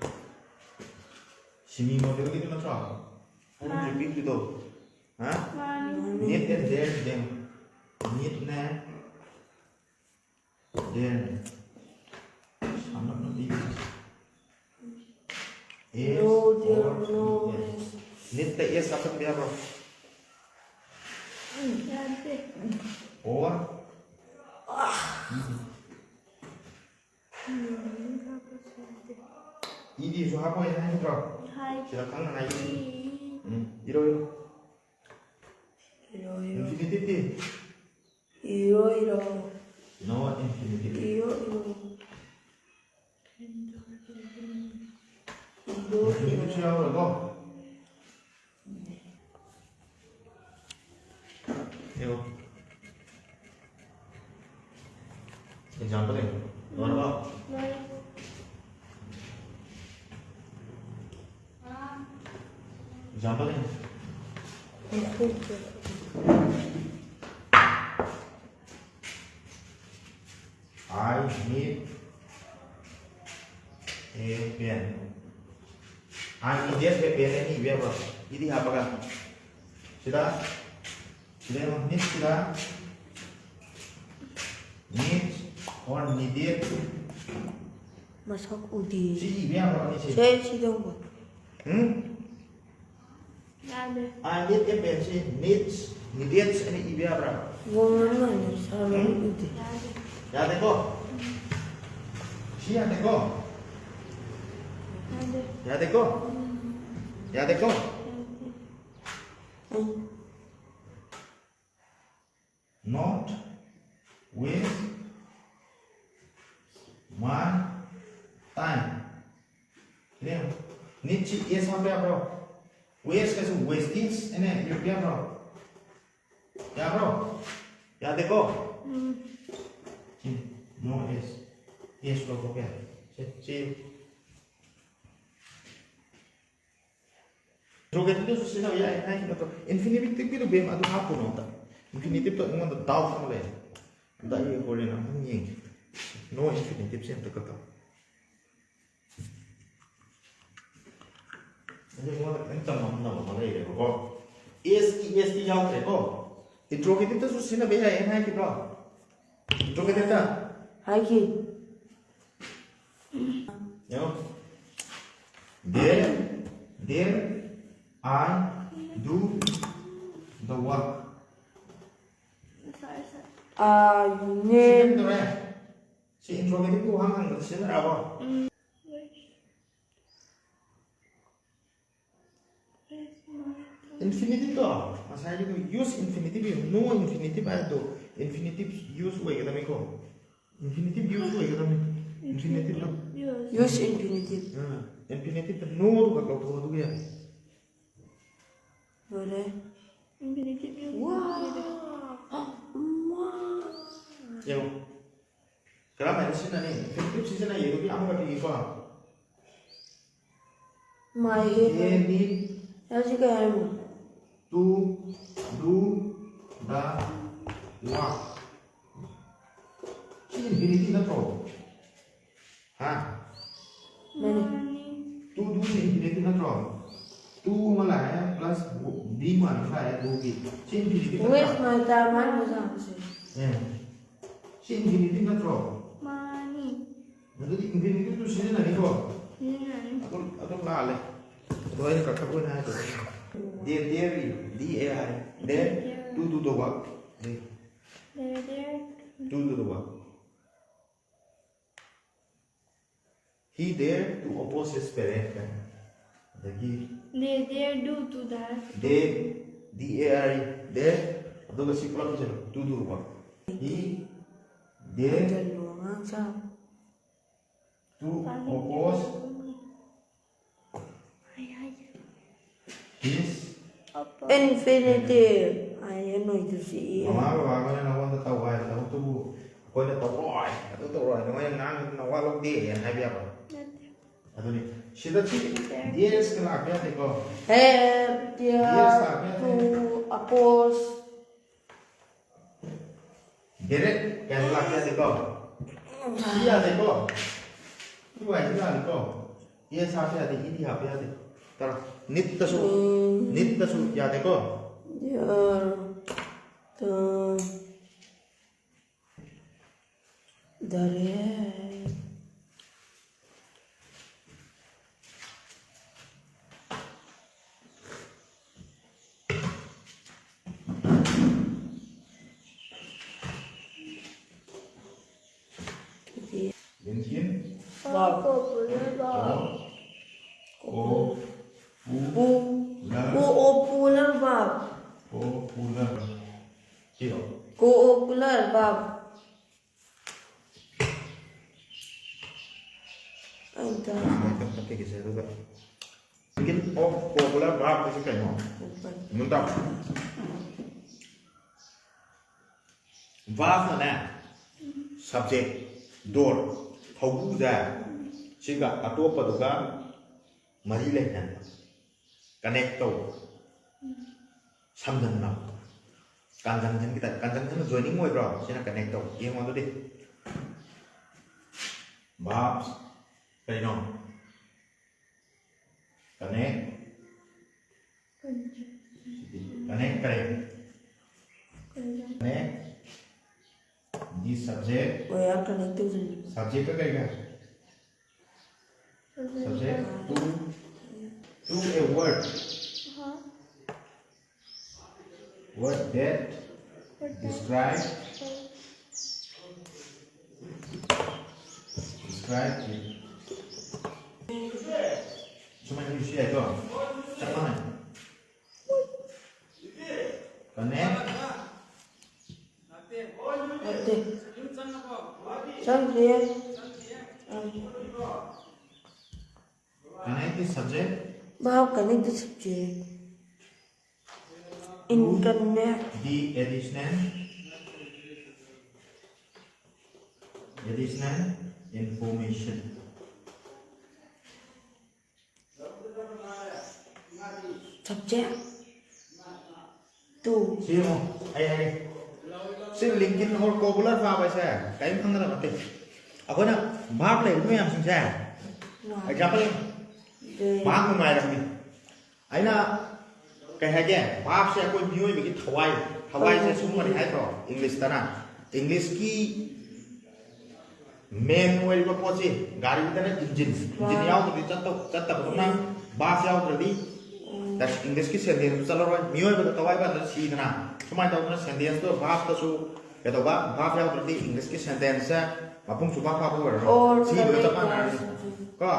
Semi modal ꯒꯤꯗꯨ ꯅꯠꯇ꯭ꯔꯣ? ꯑꯩꯅ ꯃꯥꯅꯤ꯫ ꯍꯧꯖꯤꯛ ꯄꯤꯈ꯭ꯔꯤꯗꯣ꯫ ꯍꯥ? ꯃꯥꯅꯤ꯫ Need and there ꯁꯤ ꯂꯦꯡꯉꯣ꯫ Need ꯅꯦ꯫ Then ꯁꯝꯂꯞꯅ ꯄꯤꯕꯁꯦ꯫ S No, there or are no E S. Need ꯇ S ꯍꯥꯞꯆꯤꯟꯕ ꯌꯥꯕ꯭ꯔꯣ? ꯌꯥꯗꯦ꯫ Or ꯎꯝ, ꯍꯥꯞꯄꯁꯨ ꯌꯥꯗꯦ꯫ E D ꯁꯨ ꯍꯥꯞꯄꯣꯏꯅ ꯍꯥꯏꯗ꯭ꯔꯣ? ꯍꯥꯏ꯫ ꯁꯤꯗ ꯈꯪꯅ ꯍꯥꯏꯒꯦ꯫ ꯏ꯫ ꯎꯝ, ꯏꯔꯣ, ꯏꯔꯣ꯫ ꯏꯔꯣ, ꯏꯔꯣ꯫ Infinitive T? ꯏꯔꯣ, ꯏꯔꯣ꯫ No infinitive. ꯏꯔꯣ, ꯏꯔꯣ꯫ ꯏꯔꯣ, Infinitive ꯁꯨ ꯌꯥꯎꯔꯣꯏꯀꯣ? ꯌꯦꯡꯉꯣ꯫ Example ꯌꯦꯡꯉꯣ꯫ ꯂꯣꯏꯔꯕꯣ? ꯂꯣꯏꯔꯦ꯫ Example ꯌꯦꯡꯉꯣ꯫ I need a pen. I needed a pen ꯑꯅ ꯏꯕ ꯌꯥꯕ꯭ꯔꯣ? E D ꯍꯥꯞꯄꯒ꯫ ꯁꯤꯗ, ꯁꯤꯗ ꯌꯦꯡꯉꯣ, need ꯁꯤꯗ꯫ Need or needed꯫ ꯃꯁꯛ ꯎꯗꯦ꯫ ꯁꯤ ꯏꯕ ꯌꯥꯕ꯭ꯔꯣ ꯑꯅꯤꯁꯦ? ꯁꯦ, ꯁꯤꯗ ꯌꯦꯡꯉꯣ꯫ ꯎꯝ? ꯌꯥꯗꯦ꯫ I need a pen ꯁꯤ needs, needed ꯑꯅ ꯏꯕ ꯌꯥꯕ꯭ꯔꯥ? ꯋꯥꯉꯥꯡ ꯁꯥꯕ ꯎꯗꯦ꯫ ꯌꯥꯗꯦ꯫ ꯌꯥꯗꯦꯀꯣ? ꯁꯤ ꯌꯥꯗꯦꯀꯣ? ꯌꯥꯗꯦ꯫ ꯌꯥꯗꯦꯀꯣ? ꯌꯥꯗꯦꯀꯣ? ꯌꯥꯗꯦ꯫ ꯎꯝ꯫ Not waste my time. ꯌꯦꯡꯉꯣ, need ꯁꯤ S ꯍꯥꯞꯄ ꯌꯥꯕ꯭ꯔꯣ? Waste ꯀꯁꯨ wastage ꯑꯅ ꯏꯔꯛꯄ ꯌꯥꯕ꯭ꯔꯣ? ꯌꯥꯕ꯭ꯔꯣ? ꯌꯥꯗꯦꯀꯣ? ꯎꯝ꯫ ꯁꯤ no S. S ꯂꯧꯊꯣꯛꯄ ꯌꯥꯏ꯫ ꯁꯤ, ꯁꯤ interrogative ꯇꯁꯨ ꯁꯤꯖꯤꯟꯅꯕ ꯌꯥꯏ ꯍꯥꯏꯈꯤꯕ ꯅꯠꯇ꯭ꯔꯣ? Infinitive ꯀꯤꯗꯣ ꯕꯦꯝ ꯑꯗꯨ ꯍꯥꯞꯄꯨꯅꯣ ꯑꯝꯇ꯫ Infinitive ꯇꯣ ꯑꯩꯉꯣꯟꯗ doubt ꯑꯃ ꯂꯩ꯫ ꯑꯝꯇ ꯑꯩ ꯍꯣꯔꯦꯟ ꯑꯃꯨꯛꯇꯪ ꯌꯦꯡꯒꯦ꯫ No infinitive ꯁꯦ ꯑꯝꯇ ꯀꯛꯊꯠꯂꯣ꯫ ꯑꯩꯁꯦ ꯑꯩꯉꯣꯟꯗ ꯈꯤꯇꯪ ꯆꯃꯝꯅꯕ ꯑꯃ ꯂꯩꯔꯦꯕꯀꯣ꯫ S ꯀꯤ S ꯇꯤ ꯌꯥꯎꯗ꯭ꯔꯦꯀꯣ꯫ Interrogative ꯇꯁꯨ ꯁꯤꯖꯤꯟꯅꯕ ꯌꯥꯏ ꯑꯩꯅ ꯍꯥꯏꯈꯤꯕ꯭ꯔꯣ? Interrogative ꯇ꯫ ꯍꯥꯏꯈꯤ꯫ ꯌꯦꯡꯉꯣ꯫ There, there I do the work. ꯑꯥ ꯅꯦ꯫ ꯁꯤꯖꯤꯟꯅꯗꯧꯔꯦ꯫ ꯁꯤ interrogative ꯀꯤ ꯋꯥꯍꯪ ꯍꯪꯕꯗ ꯁꯤꯖꯤꯟꯅꯔꯛꯑꯕꯣ? Infinitive ꯇꯣ ꯉꯁꯥꯏꯒꯤꯗꯣ use infinitive ꯏꯌꯨ, no infinitive ꯍꯥꯏꯕꯗꯣ infinitive use ꯑꯣꯏꯒꯗꯕꯅꯤꯀꯣ꯫ Infinitive use ꯑꯣꯏꯒꯗꯕꯅꯤ꯫ Infinitive ꯇꯣ꯫ Use infinitive꯫ ꯑꯥ, infinitive ꯇ no ꯗꯨ ꯈꯛ ꯂꯧꯊꯣꯛꯑꯣ ꯑꯗꯨꯒ ꯌꯥꯔꯦ꯫ ꯂꯣꯏꯔꯦ꯫ Infinitive use꯫ ꯋꯥ꯫ ꯃꯥ꯫ ꯌꯦꯡꯉꯣ꯫ ꯀꯔꯝꯍꯥꯏꯅ ꯁꯤꯖꯤꯟꯅꯅꯤ? Infinitive ꯁꯤꯖꯤꯟꯅꯩꯌꯦ ꯑꯗꯨꯒꯤ ꯑꯃꯒ ꯄꯤꯒꯦꯀꯣ꯫ ꯃꯥꯏ ꯍꯦ꯫ They need ꯍꯧꯖꯤꯛ ꯀꯩ ꯍꯥꯏꯔꯤꯅꯣ? to do the work꯫ ꯁꯤ infinitive ꯅꯠꯇ꯭ꯔꯣ? ꯍꯥ? ꯃꯥꯅꯤ꯫ ꯃꯥꯅꯤ꯫ To do ꯁꯤ infinitive ꯅꯠꯇ꯭ꯔꯣ? To ꯑꯃ ꯂꯥꯛꯑꯦ plus be one ꯑꯃ ꯂꯥꯛꯑꯦ do ꯒꯤ꯫ ꯁꯤ infinitive Waste ꯅꯠꯇ꯭ꯔꯣ? my time ꯍꯥꯏꯔꯤꯕ ꯃꯆꯥꯁꯦ꯫ ꯑꯦ꯫ ꯁꯤ infinitive ꯅꯠꯇ꯭ꯔꯣ? ꯃꯥꯅꯤ꯫ ꯑꯗꯨꯗꯤ infinitive ꯇꯨ ꯁꯤꯖꯤꯟꯅꯅꯤꯀꯣ? ꯁꯤꯖꯤꯟꯅꯅꯤ꯫ ꯑꯗꯨꯝ ꯑꯗꯨꯝ ꯂꯥꯜꯂꯦ꯫ ꯑꯗꯣ ꯑꯩꯅ ꯀꯛꯊꯠꯄ ꯑꯣꯏꯅ ꯍꯥꯏꯔꯛꯀꯦ꯫ They dare E, D A R E꯫ They to do the work꯫ They There, there. to do the work꯫ He dare to oppose his parent ꯀꯥꯏꯅ꯫ ꯑꯗꯒꯤ They dare do to that. They, D A R E, dare, ꯑꯗꯨꯒ ꯁꯤ ꯄꯨꯂꯞ ꯏꯁꯜꯂꯣ, to do the work꯫ He dare ꯍꯟꯖꯜꯂꯨ ꯑꯉꯥꯡ ꯁꯥ꯫ to oppose high, high. his Infinitive꯫ ꯑꯩ ꯅꯣꯏꯗꯨꯁꯤ꯫ ꯃꯃꯥ ꯕꯕꯥꯈꯣꯏꯅ ꯅꯉꯣꯟꯗ ꯇꯧ ꯍꯥꯏꯕ ꯊꯕꯛꯇꯨꯕꯨ ꯑꯩꯈꯣꯏꯅ ꯇꯧꯔꯣꯏ, ꯑꯗꯨ ꯇꯧꯔꯣꯏ, ꯅꯉꯣꯏꯅ ꯉꯥꯡꯕꯗꯨ ꯅꯋꯥ ꯂꯧꯗꯦ ꯍꯥꯏꯕ ꯌꯥꯕ꯭ꯔꯣ? ꯅꯠꯇꯦ꯫ ꯑꯗꯨꯅꯤ꯫ ꯁꯤꯗ ꯁꯤ dare ꯁꯤꯅ ꯂꯥꯛꯄ ꯌꯥꯗꯦꯀꯣ꯫ Have dare to oppose꯫ Dare ꯀꯥꯏꯅ ꯂꯥꯛꯄ ꯌꯥꯗꯦꯀꯣ꯫ ꯁꯤ ꯌꯥꯗꯦꯀꯣ꯫ ꯁꯤ ꯋꯥꯏꯁꯤ ꯌꯥꯗꯦꯀꯣ꯫ Yes ꯍꯥꯞꯄ ꯌꯥꯗꯦ, ed ꯍꯥꯞꯄ ꯌꯥꯗꯦ꯫ ꯇꯔꯥ꯫ Need ꯇꯁꯨ, ꯎꯝ꯫ Need ꯇꯁꯨ ꯌꯥꯗꯦꯀꯣ꯫ Dare to ꯗꯔꯦ꯫ ꯂꯤꯟꯀꯤꯟ꯫ ꯀꯣ ꯄꯣꯄꯨꯂꯔ ꯚꯥꯔꯕ꯫ ꯀꯣ ꯄꯨ ꯄꯨ ꯂꯔ꯫ ꯀꯣ ꯑꯣ ꯄꯨꯂꯔ ꯚꯥꯔꯕ꯫ ꯀꯣ ꯄꯨ ꯂꯔ꯫ ꯁꯤꯔꯣ? ꯀꯣ ꯑꯣ ꯄꯨꯂꯔ ꯚꯥꯔꯕ꯫ ꯑꯩ ꯑꯝꯇ ꯉꯥꯏꯈꯣ, ꯀꯛꯈꯤꯒꯦꯁꯦ, ꯑꯗꯨꯒ ꯂꯤꯟꯀꯤꯟ ꯑꯣꯐ ꯀꯣ ꯄꯣꯄꯨꯂꯔ ꯚꯥꯔꯕ ꯍꯥꯏꯁꯦ ꯀꯩꯅꯣ? ꯎꯝ꯫ ꯅꯨꯡꯗꯥꯡ꯫ ꯚꯥꯔꯕꯅꯅꯦ, ꯁꯕꯖꯦꯛ, ꯗꯣꯔ, ꯊꯧꯕꯨꯁꯦ, ꯁꯤꯒ ꯑꯇꯣꯞꯄꯗꯨꯒ ꯃꯔꯤ ꯂꯩꯅꯍꯟꯕ, ꯀꯅꯦꯛ ꯇꯧꯕ, ꯁꯝꯖꯟꯅꯕ꯫ ꯀꯟꯖꯪꯁꯟꯒꯤ ꯇꯥꯏꯞ, ꯀꯟꯖꯪꯁꯟ ꯖꯣꯏꯅꯤꯡ ꯑꯣꯏꯕ꯭ꯔꯣ? ꯁꯤꯅ ꯀꯅꯦꯛ ꯇꯧꯕ꯫ ꯌꯦꯡꯉꯣ ꯑꯗꯨꯗꯤ꯫ ꯚꯥꯔꯕ ꯀꯩꯅꯣ? ꯀꯅꯦꯛ꯫ ꯀꯅꯦꯛ ꯀꯔꯤ? ꯀꯅꯦꯛ꯫ ꯗꯤ ꯁꯕꯖꯦꯛ꯫ ꯑꯣ, ꯌꯥꯝ ꯀꯅꯦꯛ ꯇꯧꯁꯤꯟꯕ꯫ ꯁꯕꯖꯦꯛꯀ ꯀꯩꯒ? Subject two. ꯇꯨ ꯑꯦ ꯋꯥꯔꯗ꯫ ꯑꯍꯥ꯫ Word that describe, describe it. ꯁꯨꯃꯥꯏꯅ ꯏꯕꯁꯨ ꯌꯥꯏꯀꯣ? ꯆꯞ ꯃꯥꯟꯅꯩ꯫ Connect. ꯅꯠꯇꯦ꯫ ꯆꯪꯗꯦ꯫ ꯑꯥ꯫ Connect the subject. Verb connect the subject. In connect. The additional, additional information. Subject. Two. ꯁꯤ ꯌꯦꯡꯉꯣ, ꯑꯩ ꯍꯥꯏꯒꯦ꯫ ꯁꯤ ꯂꯤꯟꯀꯤꯟ ꯑꯣꯔ ꯀꯣ ꯄꯣꯄꯨꯂꯔ ꯚꯥꯔꯕ ꯍꯥꯏꯁꯦ ꯀꯔꯤꯝ ꯈꯪꯒꯗꯕ ꯅꯠꯇꯦ꯫ ꯑꯩꯈꯣꯏꯅ ꯚꯥꯔꯕ ꯂꯩꯔꯤꯕ ꯃꯌꯥꯝꯁꯤꯡꯁꯦ, ꯋꯥ꯫ ꯑꯦꯛꯖꯥꯝꯄꯜ, ꯗꯦ꯫ ꯚꯥꯔꯕ ꯅꯨꯡꯉꯥꯏꯔꯝꯃꯤ꯫ ꯑꯩꯅ ꯀꯩ ꯍꯥꯏꯒꯦ, ꯚꯥꯔꯕꯁꯦ ꯑꯩꯈꯣꯏ ꯃꯤꯑꯣꯏꯕꯒꯤ ꯊꯋꯥꯏ, ꯊꯋꯥꯏꯁꯦ ꯍꯣꯏ, ꯍꯣꯏ, ꯁꯨꯝꯕꯅꯤ ꯍꯣꯏ꯫ ꯍꯥꯏꯗ꯭ꯔꯣ? ꯏꯪꯂꯤꯁꯇꯅ, ꯏꯪꯂꯤꯁꯀꯤ ꯃꯦꯟ ꯑꯣꯏꯔꯤꯕ ꯄꯣꯠꯁꯤ ꯒꯥꯔꯤꯗꯅ ꯏꯟꯖꯤꯟ, ꯏꯟꯖꯤꯟ ꯌꯥꯎꯗ꯭ꯔꯗꯤ ꯆꯠꯇꯧ ꯆꯠꯇꯕꯗꯧꯅ, ꯚꯥꯔꯕ ꯌꯥꯎꯗ꯭ꯔꯗꯤ ꯏꯪꯂꯤꯁꯀꯤ ꯁꯦꯟꯇꯦꯟꯁꯁꯨ ꯆꯠꯂꯔꯣꯏ꯫ ꯃꯤꯑꯣꯏꯕꯗ ꯊꯋꯥꯏ ꯄꯥꯟꯗꯅ ꯁꯤꯗꯅ ꯁꯨꯃꯥꯏꯅ ꯇꯧꯗꯅ ꯁꯦꯟꯇꯦꯟꯁꯇꯣ ꯚꯥꯔꯕꯇꯁꯨ ꯀꯩꯗꯧꯕ, ꯚꯥꯔꯕ ꯌꯥꯎꯗ꯭ꯔꯗꯤ ꯏꯪꯂꯤꯁꯀꯤ ꯁꯦꯟꯇꯦꯟꯁꯁꯦ ꯃꯄꯨꯡ ꯁꯨꯡꯐꯥ ꯐꯥꯕ ꯑꯣꯏꯔꯔꯣꯏ꯫ ꯁꯤꯕꯒ ꯆꯞ ꯃꯥꯟꯅꯔꯅꯤ꯫ ꯀꯣ,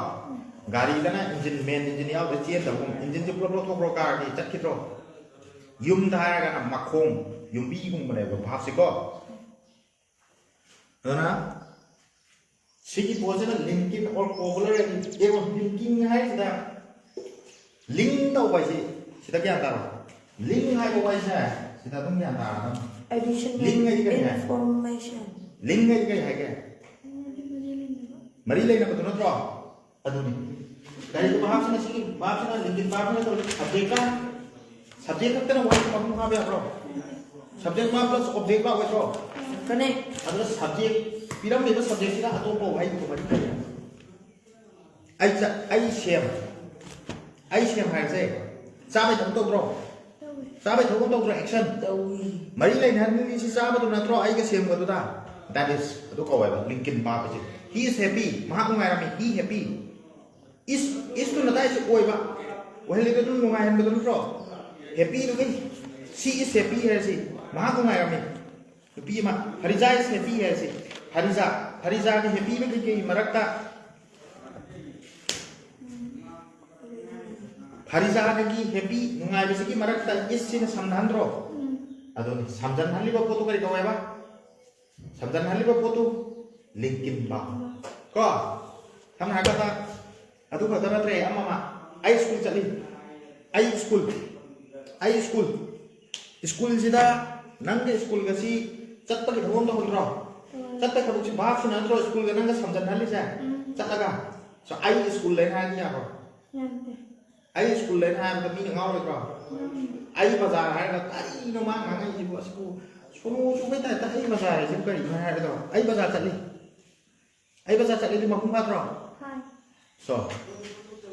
ꯒꯥꯔꯤꯗꯅ ꯏꯟꯖꯤꯟ, ꯃꯦꯟ ꯏꯟꯖꯤꯟ ꯌꯥꯎꯗ꯭ꯔꯗꯤ ꯆꯦꯟꯗꯕꯒꯨꯝ, ꯏꯟꯖꯤꯟꯁꯦ ꯄꯨꯂꯞ ꯂꯧꯊꯣꯛꯈ꯭ꯔꯣ ꯀꯥꯔꯗꯤ ꯆꯠꯈꯤꯗ꯭ꯔꯣ? ꯌꯨꯝꯗ ꯍꯥꯏꯔꯒꯅ ꯃꯈꯣꯡ, ꯌꯨꯝꯕꯤꯒꯨꯝꯕꯅꯦꯕ ꯚꯥꯔꯕꯁꯤꯀꯣ꯫ ꯑꯗꯨꯅ ꯁꯤꯒꯤ ꯄꯣꯠꯁꯤꯅ ꯂꯤꯡꯀꯤꯡ ꯑꯣꯔ ꯀꯣꯕꯂꯔ ꯍꯥꯏꯗꯤ, ꯌꯦꯡꯉꯣ, ꯂꯤꯡꯀꯤꯡ ꯍꯥꯏꯁꯤꯗ ꯂꯤꯡ ꯇꯧꯕ ꯍꯥꯏꯁꯤ ꯁꯤꯗ ꯒ꯭ꯌꯥꯟ ꯇꯥꯔꯣ꯫ ꯂꯤꯡ ꯍꯥꯏꯕ ꯋꯥꯍꯩꯁꯦ ꯁꯤꯗ ꯑꯗꯨꯝ ꯒ꯭ꯌꯥꯟ ꯇꯥꯔꯗꯝꯅꯤ꯫ Additional ꯂꯤꯡ ꯍꯥꯏꯗꯤ ꯀꯔꯤ ꯍꯥꯏ? Information. ꯂꯤꯡ ꯍꯥꯏꯗꯤ ꯀꯔꯤ ꯍꯥꯏꯒꯦ? ꯃꯔꯤ ꯂꯩꯅꯕꯗꯨ ꯅꯠꯇ꯭ꯔꯣ? ꯑꯗꯨꯅꯤ꯫ ꯀꯔꯤꯒꯨꯝꯕ ꯚꯥꯔꯕꯁꯤꯅ ꯁꯤꯒꯤ ꯚꯥꯔꯕꯁꯤꯅ ꯂꯤꯡꯀꯤꯡ ꯚꯥꯔꯕꯁꯤꯅ ꯇꯧꯔꯤ ꯁꯕꯖꯦꯛꯀ ꯁꯕꯖꯦꯛ ꯈꯛꯇꯅ ꯋꯥꯍꯩ ꯃꯄꯨꯡ ꯐꯥꯕ ꯌꯥꯕ꯭ꯔꯣ? ꯁꯕꯖꯦꯛ ꯃꯥ ꯄ꯭ꯂꯁ ꯑꯣꯕꯖꯦꯛ ꯂꯥꯛꯑꯣꯏꯗ꯭ꯔꯣ? ꯀꯅꯦ꯫ ꯑꯗꯨꯅ ꯁꯕꯖꯦꯛ ꯄꯤꯔꯝꯃꯤꯕ ꯁꯕꯖꯦꯛꯁꯤꯅ ꯑꯇꯣꯞꯄ ꯋꯥꯍꯩꯗꯨꯒ ꯃꯔꯤ ꯂꯩꯅꯕ꯫ ꯑꯩ ꯆ-, ꯑꯩ ꯁꯦꯝ, ꯑꯩ ꯁꯦꯝ ꯍꯥꯏꯔꯁꯦ ꯆꯥꯕꯩ ꯊꯕꯛ ꯇꯧꯗ꯭ꯔꯣ? ꯆꯥꯕꯩ ꯊꯕꯛ ꯑꯃ ꯇꯧꯗ꯭ꯔꯣ? ꯑꯦꯛꯁꯟ꯫ ꯇꯧꯏ꯫ ꯃꯔꯤ ꯂꯩꯅꯍꯟꯅꯤꯡꯉꯤꯁꯤ ꯆꯥꯕꯗꯨ ꯅꯠꯇ꯭ꯔꯣ? ꯑꯩꯒ ꯁꯦꯝꯕꯗꯨꯗ꯫ That is, ꯑꯗꯨ ꯀꯧꯋꯦꯕ ꯂꯤꯡꯀꯤꯡ ꯚꯥꯔꯕ ꯍꯥꯏꯁꯦ꯫ He is happy, ꯃꯍꯥꯛ ꯅꯨꯡꯉꯥꯏꯔꯝꯃꯤ꯫ He happy. Is, is ꯇꯨꯅ ꯇꯥꯛꯏꯁꯦ ꯑꯣꯏꯕ꯫ ꯑꯣꯏꯍꯜꯂꯤꯗꯣ ꯑꯗꯨꯝ ꯅꯨꯡꯉꯥꯏꯍꯟꯕꯗꯣ ꯅꯠꯇ꯭ꯔꯣ? Happy ꯗꯨꯒꯤ, she is happy ꯍꯥꯏꯔꯁꯤ, ꯃꯍꯥꯛ ꯅꯨꯡꯉꯥꯏꯔꯝꯃꯤ꯫ ꯅꯨꯄꯤ ꯑꯃ, ꯐꯔꯤꯖꯥ is happy ꯍꯥꯏꯔꯁꯤ꯫ ꯐꯔꯤꯖꯥ, ꯐꯔꯤꯖꯥꯒꯤ happy ꯅ ꯀꯩꯀꯩ ꯃꯔꯛꯇ? ꯐꯔꯤꯖꯥꯒꯤ happy, ꯅꯨꯡꯉꯥꯏꯕꯁꯤꯒꯤ ꯃꯔꯛꯇ is ꯁꯤꯅ ꯁꯝꯅꯍꯟꯗ꯭ꯔꯣ? ꯑꯗꯨꯅꯤ, ꯁꯝꯖꯟꯍꯜꯂꯤꯕ ꯄꯣꯠꯇꯨ ꯀꯔꯤ ꯀꯧꯋꯦꯕ? ꯁꯝꯖꯟꯍꯜꯂꯤꯕ ꯄꯣꯠꯇꯨ ꯂꯤꯡꯀꯤꯡ ꯚꯥꯔꯕ꯫ ꯀꯣ? ꯁꯝꯅ ꯍꯥꯏꯔꯕꯗ, ꯑꯗꯨ ꯈꯛꯇ ꯅꯠꯇ꯭ꯔꯦ, ꯑꯃ ꯑꯃ, ꯑꯩ ꯁ꯭ꯀꯨꯜ ꯆꯠꯂꯤ꯫ ꯑꯩ ꯁ꯭ꯀꯨꯜ꯫ ꯑꯩ ꯁ꯭ꯀꯨꯜ꯫ ꯁ꯭ꯀꯨꯜꯁꯤꯗ ꯅꯪꯒꯤ ꯁ꯭ꯀꯨꯜꯒꯁꯤ ꯆꯠꯄꯒꯤ ꯊꯕꯛ ꯑꯃ ꯇꯧꯍꯟꯗ꯭ꯔꯣ? ꯆꯠꯄꯒꯤ ꯊꯕꯛꯁꯤ ꯚꯥꯔꯕꯁꯤꯅ ꯅꯠꯇ꯭ꯔꯣ ꯁ꯭ꯀꯨꯜꯒ ꯅꯪꯒ ꯁꯝꯖꯟꯍꯜꯂꯤꯁꯦ? ꯎꯝ꯫ ꯆꯠꯂꯒ꯫ So, ꯑꯩ ꯁ꯭ꯀꯨꯜ ꯂꯩꯅ ꯍꯥꯏꯔꯗꯤ ꯌꯥꯕ꯭ꯔꯣ? ꯌꯥꯗꯦ꯫ ꯑꯩ ꯁ꯭ꯀꯨꯜ ꯂꯩꯅ ꯍꯥꯏꯕꯗ ꯃꯤꯅ ꯉꯥꯎꯔꯣꯏꯗ꯭ꯔꯣ? ꯎꯝ꯫ ꯑꯩ ꯕꯖꯥꯔ ꯍꯥꯏꯔꯒ ꯀꯔꯤꯅꯣ ꯃꯥ ꯉꯥꯡꯉꯛꯏꯁꯤꯕꯨ? ꯑꯁꯤꯕꯨ ꯁꯣꯅꯣ ꯆꯨꯕꯩ ꯇꯥꯏꯞꯇ ꯑꯩ ꯕꯖꯥꯔ ꯍꯥꯏꯁꯤꯕꯨ ꯀꯔꯤꯅꯣ ꯍꯥꯏꯔꯒ ꯑꯩ ꯕꯖꯥꯔ ꯆꯠꯂꯤ꯫ ꯑꯩ ꯕꯖꯥꯔ ꯆꯠꯂꯤꯗꯤ ꯃꯄꯨꯡ ꯐꯥꯗ꯭ꯔꯣ? ꯐꯥꯏ꯫ So,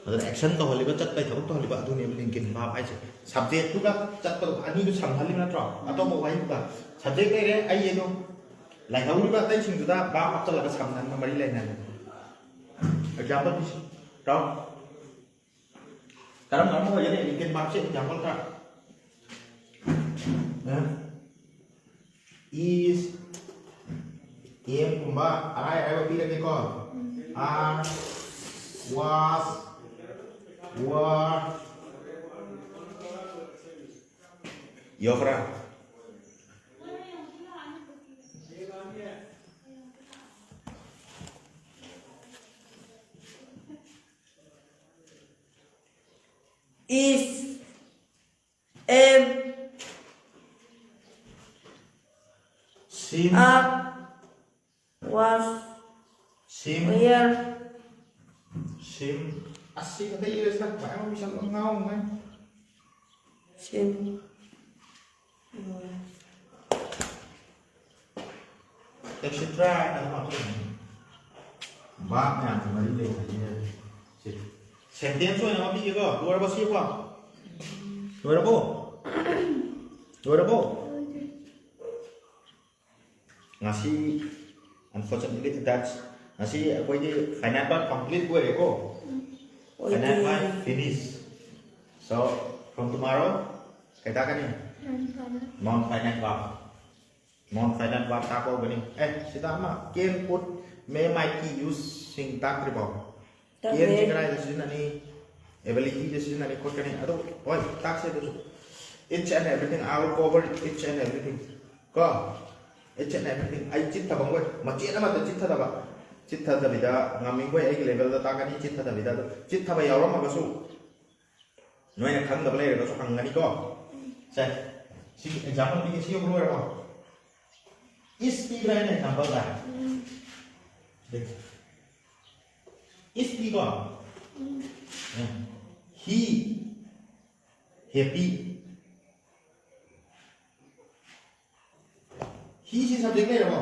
ꯑꯗꯨꯅ action ꯇꯧꯍꯜꯂꯤꯕ, ꯆꯠꯄꯩ ꯊꯕꯛ ꯇꯧꯍꯜꯂꯤꯕ, ꯑꯗꯨꯅꯦꯕ ꯂꯤꯡꯀꯤꯡ ꯚꯥꯔꯕ ꯍꯥꯏꯁꯦ꯫ ꯁꯕꯖꯦꯛꯇꯨꯒ ꯆꯠꯄꯗꯨ ꯑꯅꯤꯗꯨ ꯁꯝꯅꯍꯜꯂꯤꯕ ꯅꯠꯇ꯭ꯔꯣ? ꯑꯇꯣꯞꯄ ꯋꯥꯍꯩꯗꯨꯒ꯫ ꯁꯕꯖꯦꯛ ꯂꯩꯔꯦ, ꯑꯩ ꯑꯗꯨꯝ꯫ ꯂꯩꯍꯧꯔꯤꯕ ꯑꯇꯩꯁꯤꯡꯗꯨꯗ verb ꯍꯥꯞꯆꯜꯂꯒ ꯁꯝꯅꯍꯟꯕ, ꯃꯔꯤ ꯂꯩꯅꯍꯟꯕ꯫ Example ꯄꯤꯁꯤ꯫ ꯇꯥꯎ꯫ ꯀꯔꯝ ꯀꯔꯝꯕ ꯑꯣꯏꯒꯅꯤ? Written verb ꯁꯦ example ꯈꯔ꯫ ꯑ? Is, am ꯒꯨꯝꯕ ꯑꯔꯥꯏ ꯑꯔꯥꯏꯕ ꯄꯤꯔꯒꯦꯀꯣ꯫ Are, was, were, ꯌꯧꯈ꯭ꯔꯥ? Is, am, seem, are, was, seem, were, seem꯫ ꯑꯁ, ꯁꯤ ꯈꯛꯇ ꯏꯔꯁꯤꯗ, ꯃꯌꯥꯝ ꯑꯃ ꯏꯁꯜꯂꯒ ꯉꯥꯎꯅꯉꯥꯏ꯫ Seem꯫ Etcetera ꯍꯥꯏꯅ ꯑꯗꯨꯝ ꯍꯥꯞꯆꯤꯜꯂꯅꯤ꯫ Verb ꯃꯌꯥꯝꯁꯦ ꯃꯔꯤ ꯂꯩꯅꯔꯤ ꯍꯥꯏꯕ꯫ ꯁꯤ sentence ꯑꯣꯏꯅ ꯑꯃ ꯄꯤꯒꯦꯀꯣ꯫ ꯂꯣꯏꯔꯕꯣ ꯁꯤꯕꯣ? ꯂꯣꯏꯔꯕꯣ? ꯂꯣꯏꯔꯕꯣ? ꯉꯁꯤ, unfortunately, that's, ꯉꯁꯤ ꯑꯩꯈꯣꯏꯒꯤ finite verb complete ꯑꯣꯏꯔꯦꯀꯣ꯫ Finite verb finish. So, from tomorrow, ꯀꯩ ꯇꯥꯛꯀꯅꯤ? Non-finite verb꯫ Non-finite verb ꯇꯥꯛꯄ ꯍꯧꯒꯅꯤ꯫ ꯑꯦ, ꯁꯤꯗ ꯑꯃ, can, could, may, might ꯀꯤ use ꯁꯤꯡ ꯇꯥꯛꯇ꯭ꯔꯤꯕꯣ? ꯇꯥꯛꯇ꯭ꯔꯤ꯫ Can ꯁꯤ ꯀꯗꯥꯏꯗ ꯁꯤꯖꯤꯟꯅꯅꯤ? Ability ꯗ ꯁꯤꯖꯤꯟꯅꯅꯤ ꯈꯣꯠꯀꯅꯤ꯫ ꯑꯗꯨ, ꯍꯣꯏ, ꯇꯥꯛꯁꯦ ꯑꯗꯨꯁꯨ꯫ Each and everything, I will cover each and everything. ꯀꯣ? Each and everything. ꯑꯩ ꯆꯤꯠꯊꯕ ꯑꯃꯈꯣꯏ, ꯃꯆꯦꯠ ꯑꯃꯠꯇ ꯆꯤꯠꯊꯗꯕ꯫ ꯆꯤꯠꯊꯗꯕꯤꯗ ꯉꯝꯃꯤꯈꯣꯏ ꯑꯩꯒꯤ level ꯗ ꯇꯥꯛꯀꯅꯤ, ꯆꯤꯠꯊꯗꯕꯤꯗ꯫ ꯑꯗꯨ ꯆꯤꯠꯊꯕ ꯌꯥꯎꯔꯝꯃꯒꯁꯨ, ꯅꯣꯏꯅ ꯈꯪꯗꯕ ꯂꯩꯔꯒꯁꯨ ꯍꯪꯒꯅꯤꯀꯣ꯫ ꯁꯦ, ꯁꯤ example ꯄꯤꯒꯦ, ꯁꯤ ꯌꯧꯕ ꯂꯣꯏꯔꯕꯣ? Is ꯄꯤꯕ꯭ꯔꯥ ꯑꯩꯅ example ꯗ? ꯎꯝ꯫ ꯁꯤꯗ꯫ Is ꯄꯤꯀꯣ? Um. Um. He happy꯫ He ꯁꯤ subject ꯂꯩꯔꯕꯣ?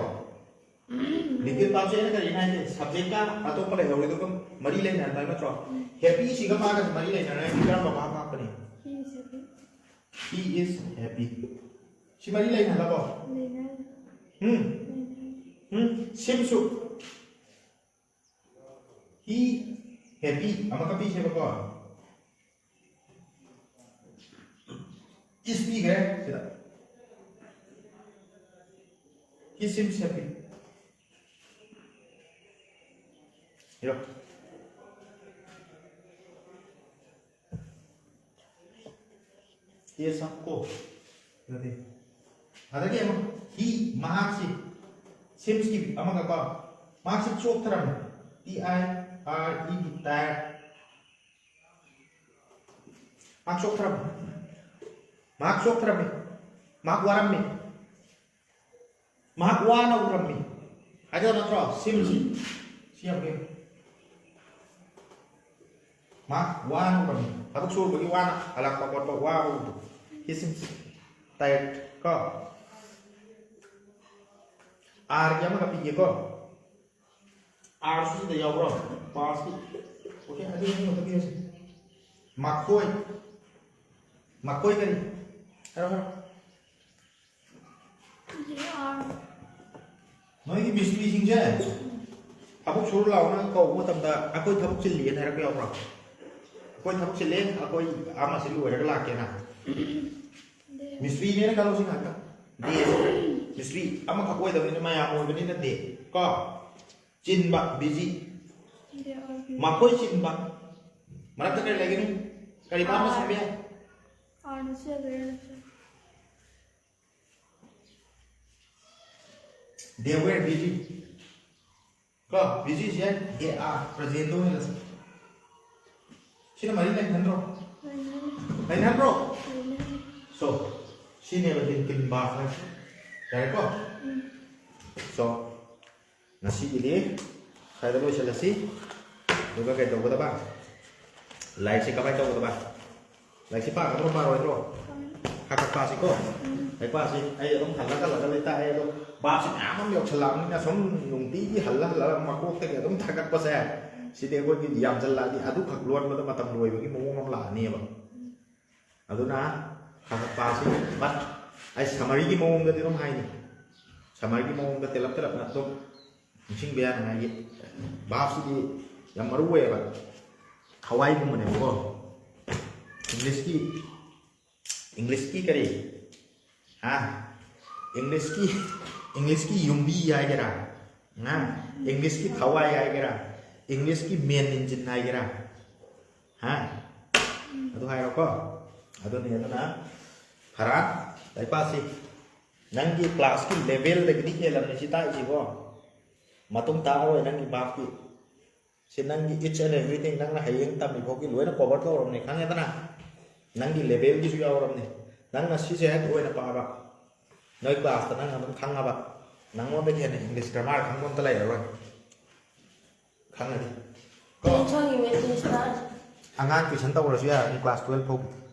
Written verb ꯁꯦ ꯑꯩꯅ ꯀꯔꯤꯅꯣ ꯍꯥꯏꯁꯦ? Subject ꯀ ꯑꯇꯣꯞꯄ ꯂꯩꯍꯧꯔꯤꯗꯨꯒ ꯃꯔꯤ ꯂꯩꯅꯍꯟꯕ ꯅꯠꯇ꯭ꯔꯣ? ꯎꯝ꯫ Happy ꯁꯤꯒ ꯃꯥꯒꯁꯦ ꯃꯔꯤ ꯂꯩꯅꯔꯒꯗꯤ ꯀꯔꯝꯕ verb ꯍꯥꯞꯀꯅꯤ? He is happy꯫ He is happy꯫ ꯁꯤ ꯃꯔꯤ ꯂꯩꯅꯍꯜꯂꯕꯣ? ꯂꯩꯅꯍꯜꯂꯦ꯫ ꯎꯝ? ꯂꯩꯅꯍꯜꯂꯦ꯫ Seems to, he happy ꯑꯃ ꯀꯛꯄꯤꯁꯦꯕꯀꯣ꯫ Is ꯄꯤꯈ꯭ꯔꯦ ꯁꯤꯗ꯫ He seems happy. ꯏꯔꯣ꯫ Yes, of course. ꯑꯗꯨꯗꯤ ꯑꯗꯒꯤ ꯑꯃꯨꯛ he, ꯃꯍꯥꯛꯁꯤ, seems ꯀꯤ ꯑꯃꯒ ꯀꯣ, ꯃꯍꯥꯛꯁꯤ ꯆꯣꯛꯊꯔꯝꯃꯤ꯫ T I R E D, tired. ꯃꯍꯥꯛ ꯆꯣꯛꯊꯔꯝꯃꯤ꯫ ꯃꯍꯥꯛ ꯆꯣꯛꯊꯔꯝꯃꯤ꯫ ꯃꯍꯥꯛ ꯋꯥꯔꯝꯃꯤ꯫ ꯃꯍꯥꯛ ꯋꯥꯅ ꯎꯔꯝꯃꯤ ꯍꯥꯏꯗꯣ ꯅꯠꯇ꯭ꯔꯣ? Seems ꯁꯤ ꯌꯥꯝ ꯐꯩ꯫ ꯃꯍꯥꯛ ꯋꯥꯅ ꯎꯔꯝꯃꯤ꯫ ꯊꯕꯛ ꯁꯨꯔꯨꯕꯒꯤ ꯋꯥꯅ ꯍꯜꯂꯛꯄ ꯈꯣꯠꯄ ꯋꯥꯕ ꯎꯕꯗꯣ꯫ He seems tired ꯀꯣ꯫ Are ꯒꯤ ꯑꯃꯒ ꯄꯤꯒꯦꯀꯣ꯫ Are ꯁꯨ ꯁꯤꯗ ꯌꯥꯎꯕ꯭ꯔꯣ? Past ꯀꯤ꯫ Okay, ꯑꯗꯨ ꯑꯃ ꯈꯛꯇ ꯄꯤꯔꯁꯤ꯫ ꯃꯈꯣꯏ꯫ ꯃꯈꯣꯏ ꯀꯔꯤ? ꯍꯥꯏꯔꯣ, ꯍꯥꯏꯔꯣ꯫ They are. ꯅꯣꯏꯒꯤ ꯃꯤꯁꯇ꯭ꯔꯤꯁꯤꯡꯁꯦ ꯊꯕꯛ ꯁꯨꯔꯨ ꯂꯥꯎꯅ ꯀꯧꯕ ꯃꯇꯝꯗ "ꯑꯩꯈꯣꯏ ꯊꯕꯛ ꯆꯤꯜꯂꯤꯑꯅ" ꯍꯥꯏꯔꯛꯄ ꯌꯥꯎꯕ꯭ꯔꯣ? "ꯑꯩꯈꯣꯏ ꯊꯕꯛ ꯆꯤꯜꯂꯦ, ꯑꯩꯈꯣꯏ ꯑꯃꯁꯤ ꯂꯣꯏꯔꯒ ꯂꯥꯛꯀꯦꯅ"꯫ They. ꯃꯤꯁꯇ꯭ꯔꯤꯅꯦꯅ ꯈꯜꯂꯣ ꯁꯤ ꯉꯥꯛꯇ꯫ They. ꯃꯤꯁꯇ꯭ꯔꯤ ꯑꯃꯈꯛ ꯑꯣꯏꯗꯕꯅꯤꯅ, ꯃꯌꯥꯝ ꯑꯣꯏꯕꯅꯤꯅ they ꯀꯣ꯫ ꯆꯤꯟꯕ, busy꯫ They are busy. ꯃꯈꯣꯏ ꯆꯤꯟꯕ꯫ ꯃꯔꯛꯇ ꯀꯔꯤ ꯂꯩꯒꯅꯤ? ꯀꯔꯤ ꯃꯥꯅ ꯁꯦꯝꯕ ꯌꯥꯏ? Are ꯅꯠꯇ꯭ꯔꯒ were ꯅꯠꯇ꯭ꯔꯒ꯫ They were busy꯫ ꯀꯣ, busy say they are, present ꯗ ꯑꯣꯏꯍꯜꯂꯁꯤ꯫ ꯁꯤꯅ ꯃꯔꯤ ꯂꯩꯅꯍꯟꯗ꯭ꯔꯣ? ꯂꯩꯅꯍꯜꯂꯤ꯫ ꯂꯩꯅꯍꯟꯗ꯭ꯔꯣ? ꯂꯩꯅꯍꯜꯂꯤ꯫ So, ꯁꯤꯅꯦꯕ ꯂꯤꯟꯀꯤꯟ ꯕꯥ ꯍꯥꯏꯁꯦ꯫ ꯌꯥꯔꯦꯀꯣ? ꯎꯝ꯫ So, ꯉꯁꯤꯒꯤꯗꯤ ꯁ꯭ꯋꯥꯏꯗ ꯂꯣꯏꯁꯤꯜꯂꯁꯤ꯫ ꯑꯗꯨꯒ ꯀꯩ ꯇꯧꯒꯗꯕ? ꯂꯥꯏꯔꯤꯛꯁꯦ ꯀꯃꯥꯏꯅ ꯇꯧꯒꯗꯕ? ꯂꯥꯏꯔꯤꯛꯁꯦ ꯄꯥꯒꯗ꯭ꯔꯣ, ꯄꯥꯔꯣꯏꯗ꯭ꯔꯣ? ꯈꯔ ꯈꯔ ꯄꯥꯁꯤꯀꯣ꯫ ꯎꯝ꯫ ꯂꯥꯏꯔꯤꯛ ꯄꯥꯁꯤ꯫ ꯑꯩ ꯑꯗꯨꯝ ꯍꯜꯂ ꯍꯜꯂꯒꯗꯤ ꯇꯥꯛꯑꯦ, ꯑꯗꯣ ꯚꯥꯞꯁꯦ ꯃꯌꯥꯝ ꯑꯃ ꯌꯧꯁꯜꯂꯛꯑꯕꯅꯤꯅ ꯁꯨꯝ ꯅꯨꯡꯇꯤꯒꯤ ꯍꯜꯂ ꯍꯜꯂꯒ ꯃꯀꯣꯛꯇꯒꯤ ꯑꯗꯨꯝ ꯊꯥꯒꯠꯄꯁꯦ, ꯁꯤꯗꯤ ꯑꯩꯈꯣꯏꯒꯤ ꯌꯥꯝꯁꯜꯂꯛꯑꯗꯤ ꯑꯗꯨꯈꯛ ꯂꯣꯟꯕꯗ ꯃꯇꯝ ꯂꯣꯏꯕꯒꯤ ꯃꯑꯣꯡ ꯑꯃ ꯂꯥꯛꯑꯅꯦꯕ꯫ ꯑꯗꯨꯅ ꯈꯔ ꯈꯔ ꯄꯥꯁꯤ꯫ But ꯑꯩ summary ꯒꯤ ꯃꯑꯣꯡꯗꯗꯤ ꯑꯗꯨꯝ ꯍꯥꯏꯅꯤ꯫ Summary ꯒꯤ ꯃꯑꯣꯡꯗ ꯇꯦꯜꯂꯞ ꯇꯦꯜꯂꯞꯅ ꯑꯗꯨꯝ ꯅꯤꯡꯁꯤꯡꯕ ꯌꯥꯅꯉꯥꯏꯒꯤ ꯚꯥꯞꯁꯤꯗꯤ ꯌꯥꯝ ꯃꯔꯨ ꯑꯣꯏꯌꯦꯕ꯫ ꯊꯋꯥꯏꯒꯨꯝꯕꯅꯦꯕꯀꯣ꯫ ꯏꯪꯂꯤꯁꯀꯤ ꯏꯪꯂꯤꯁꯀꯤ ꯀꯔꯤ ꯍꯥ ꯏꯪꯂꯤꯁꯀꯤ ꯏꯪꯂꯤꯁꯀꯤ ꯌꯨꯝꯕꯤ ꯍꯥꯏꯒꯦꯔꯥ, ꯍꯥ? ꯏꯪꯂꯤꯁꯀꯤ ꯊꯋꯥꯏ ꯍꯥꯏꯒꯦꯔꯥ, ꯏꯪꯂꯤꯁꯀꯤ ꯃꯦꯟ ꯏꯟꯖꯤꯟ ꯍꯥꯏꯒꯦꯔꯥ, ꯍꯥ? ꯑꯗꯨ ꯍꯥꯏꯔꯣꯀꯣ꯫ ꯑꯗꯨꯅꯤ꯫ ꯑꯗꯨꯅ ꯐꯔꯥꯟ, ꯂꯥꯏꯔꯤꯛ ꯄꯥꯁꯤ꯫ ꯅꯪꯒꯤ ꯀ꯭ꯂꯥꯁꯀꯤ ꯂꯦꯚꯦꯜꯗꯒꯤꯗꯤ ꯍꯦꯜꯂꯝꯅꯤ ꯁꯤ ꯇꯥꯛꯏꯁꯤꯀꯣ꯫ ꯃꯇꯨꯡ ꯇꯥꯔꯔꯣꯏ ꯅꯪꯒꯤ ꯚꯥꯞꯀꯤ꯫ ꯁꯤ ꯅꯪꯒꯤ each and everything, ꯅꯪꯅ ꯍꯌꯦꯡ ꯇꯝꯃꯤ ꯐꯥꯎꯒꯤ ꯂꯣꯏꯅ ꯀꯣꯚꯔ ꯇꯧꯔꯕꯅꯤ, ꯈꯪꯉꯦꯗꯅ? ꯅꯪꯒꯤ ꯂꯦꯚꯦꯜꯒꯤꯁꯨ ꯌꯥꯎꯔꯕꯅꯤ꯫ ꯅꯪꯅ ꯁꯤꯁꯦ ꯍꯦꯛ ꯂꯣꯏꯅ ꯄꯥꯕ, ꯅꯣꯏ ꯀ꯭ꯂꯥꯁꯇ ꯅꯪ ꯑꯗꯨꯝ ꯈꯪꯉꯕ, ꯅꯪꯉꯣꯟꯗꯒꯤ ꯍꯦꯟꯅ ꯏꯪꯂꯤꯁ ꯒ꯭ꯔꯥꯃꯥꯔ ꯈꯪꯕ ꯑꯝꯇ ꯂꯩꯔꯔꯣꯏ, ꯈꯪꯉꯗꯤ꯫ ꯀꯣ? ꯈꯪꯉꯤꯕ ꯏꯪꯂꯤꯁ ꯒ꯭ꯔꯥꯃꯥꯔ꯫ ꯑꯉꯥꯡ ꯇ꯭ꯋꯤꯁꯟ ꯇꯧꯔꯁꯨ ꯌꯥꯔꯅꯤ ꯀ꯭ꯂꯥꯁ ꯇꯨꯌꯦꯜꯐ ꯐꯥꯎꯒꯤ꯫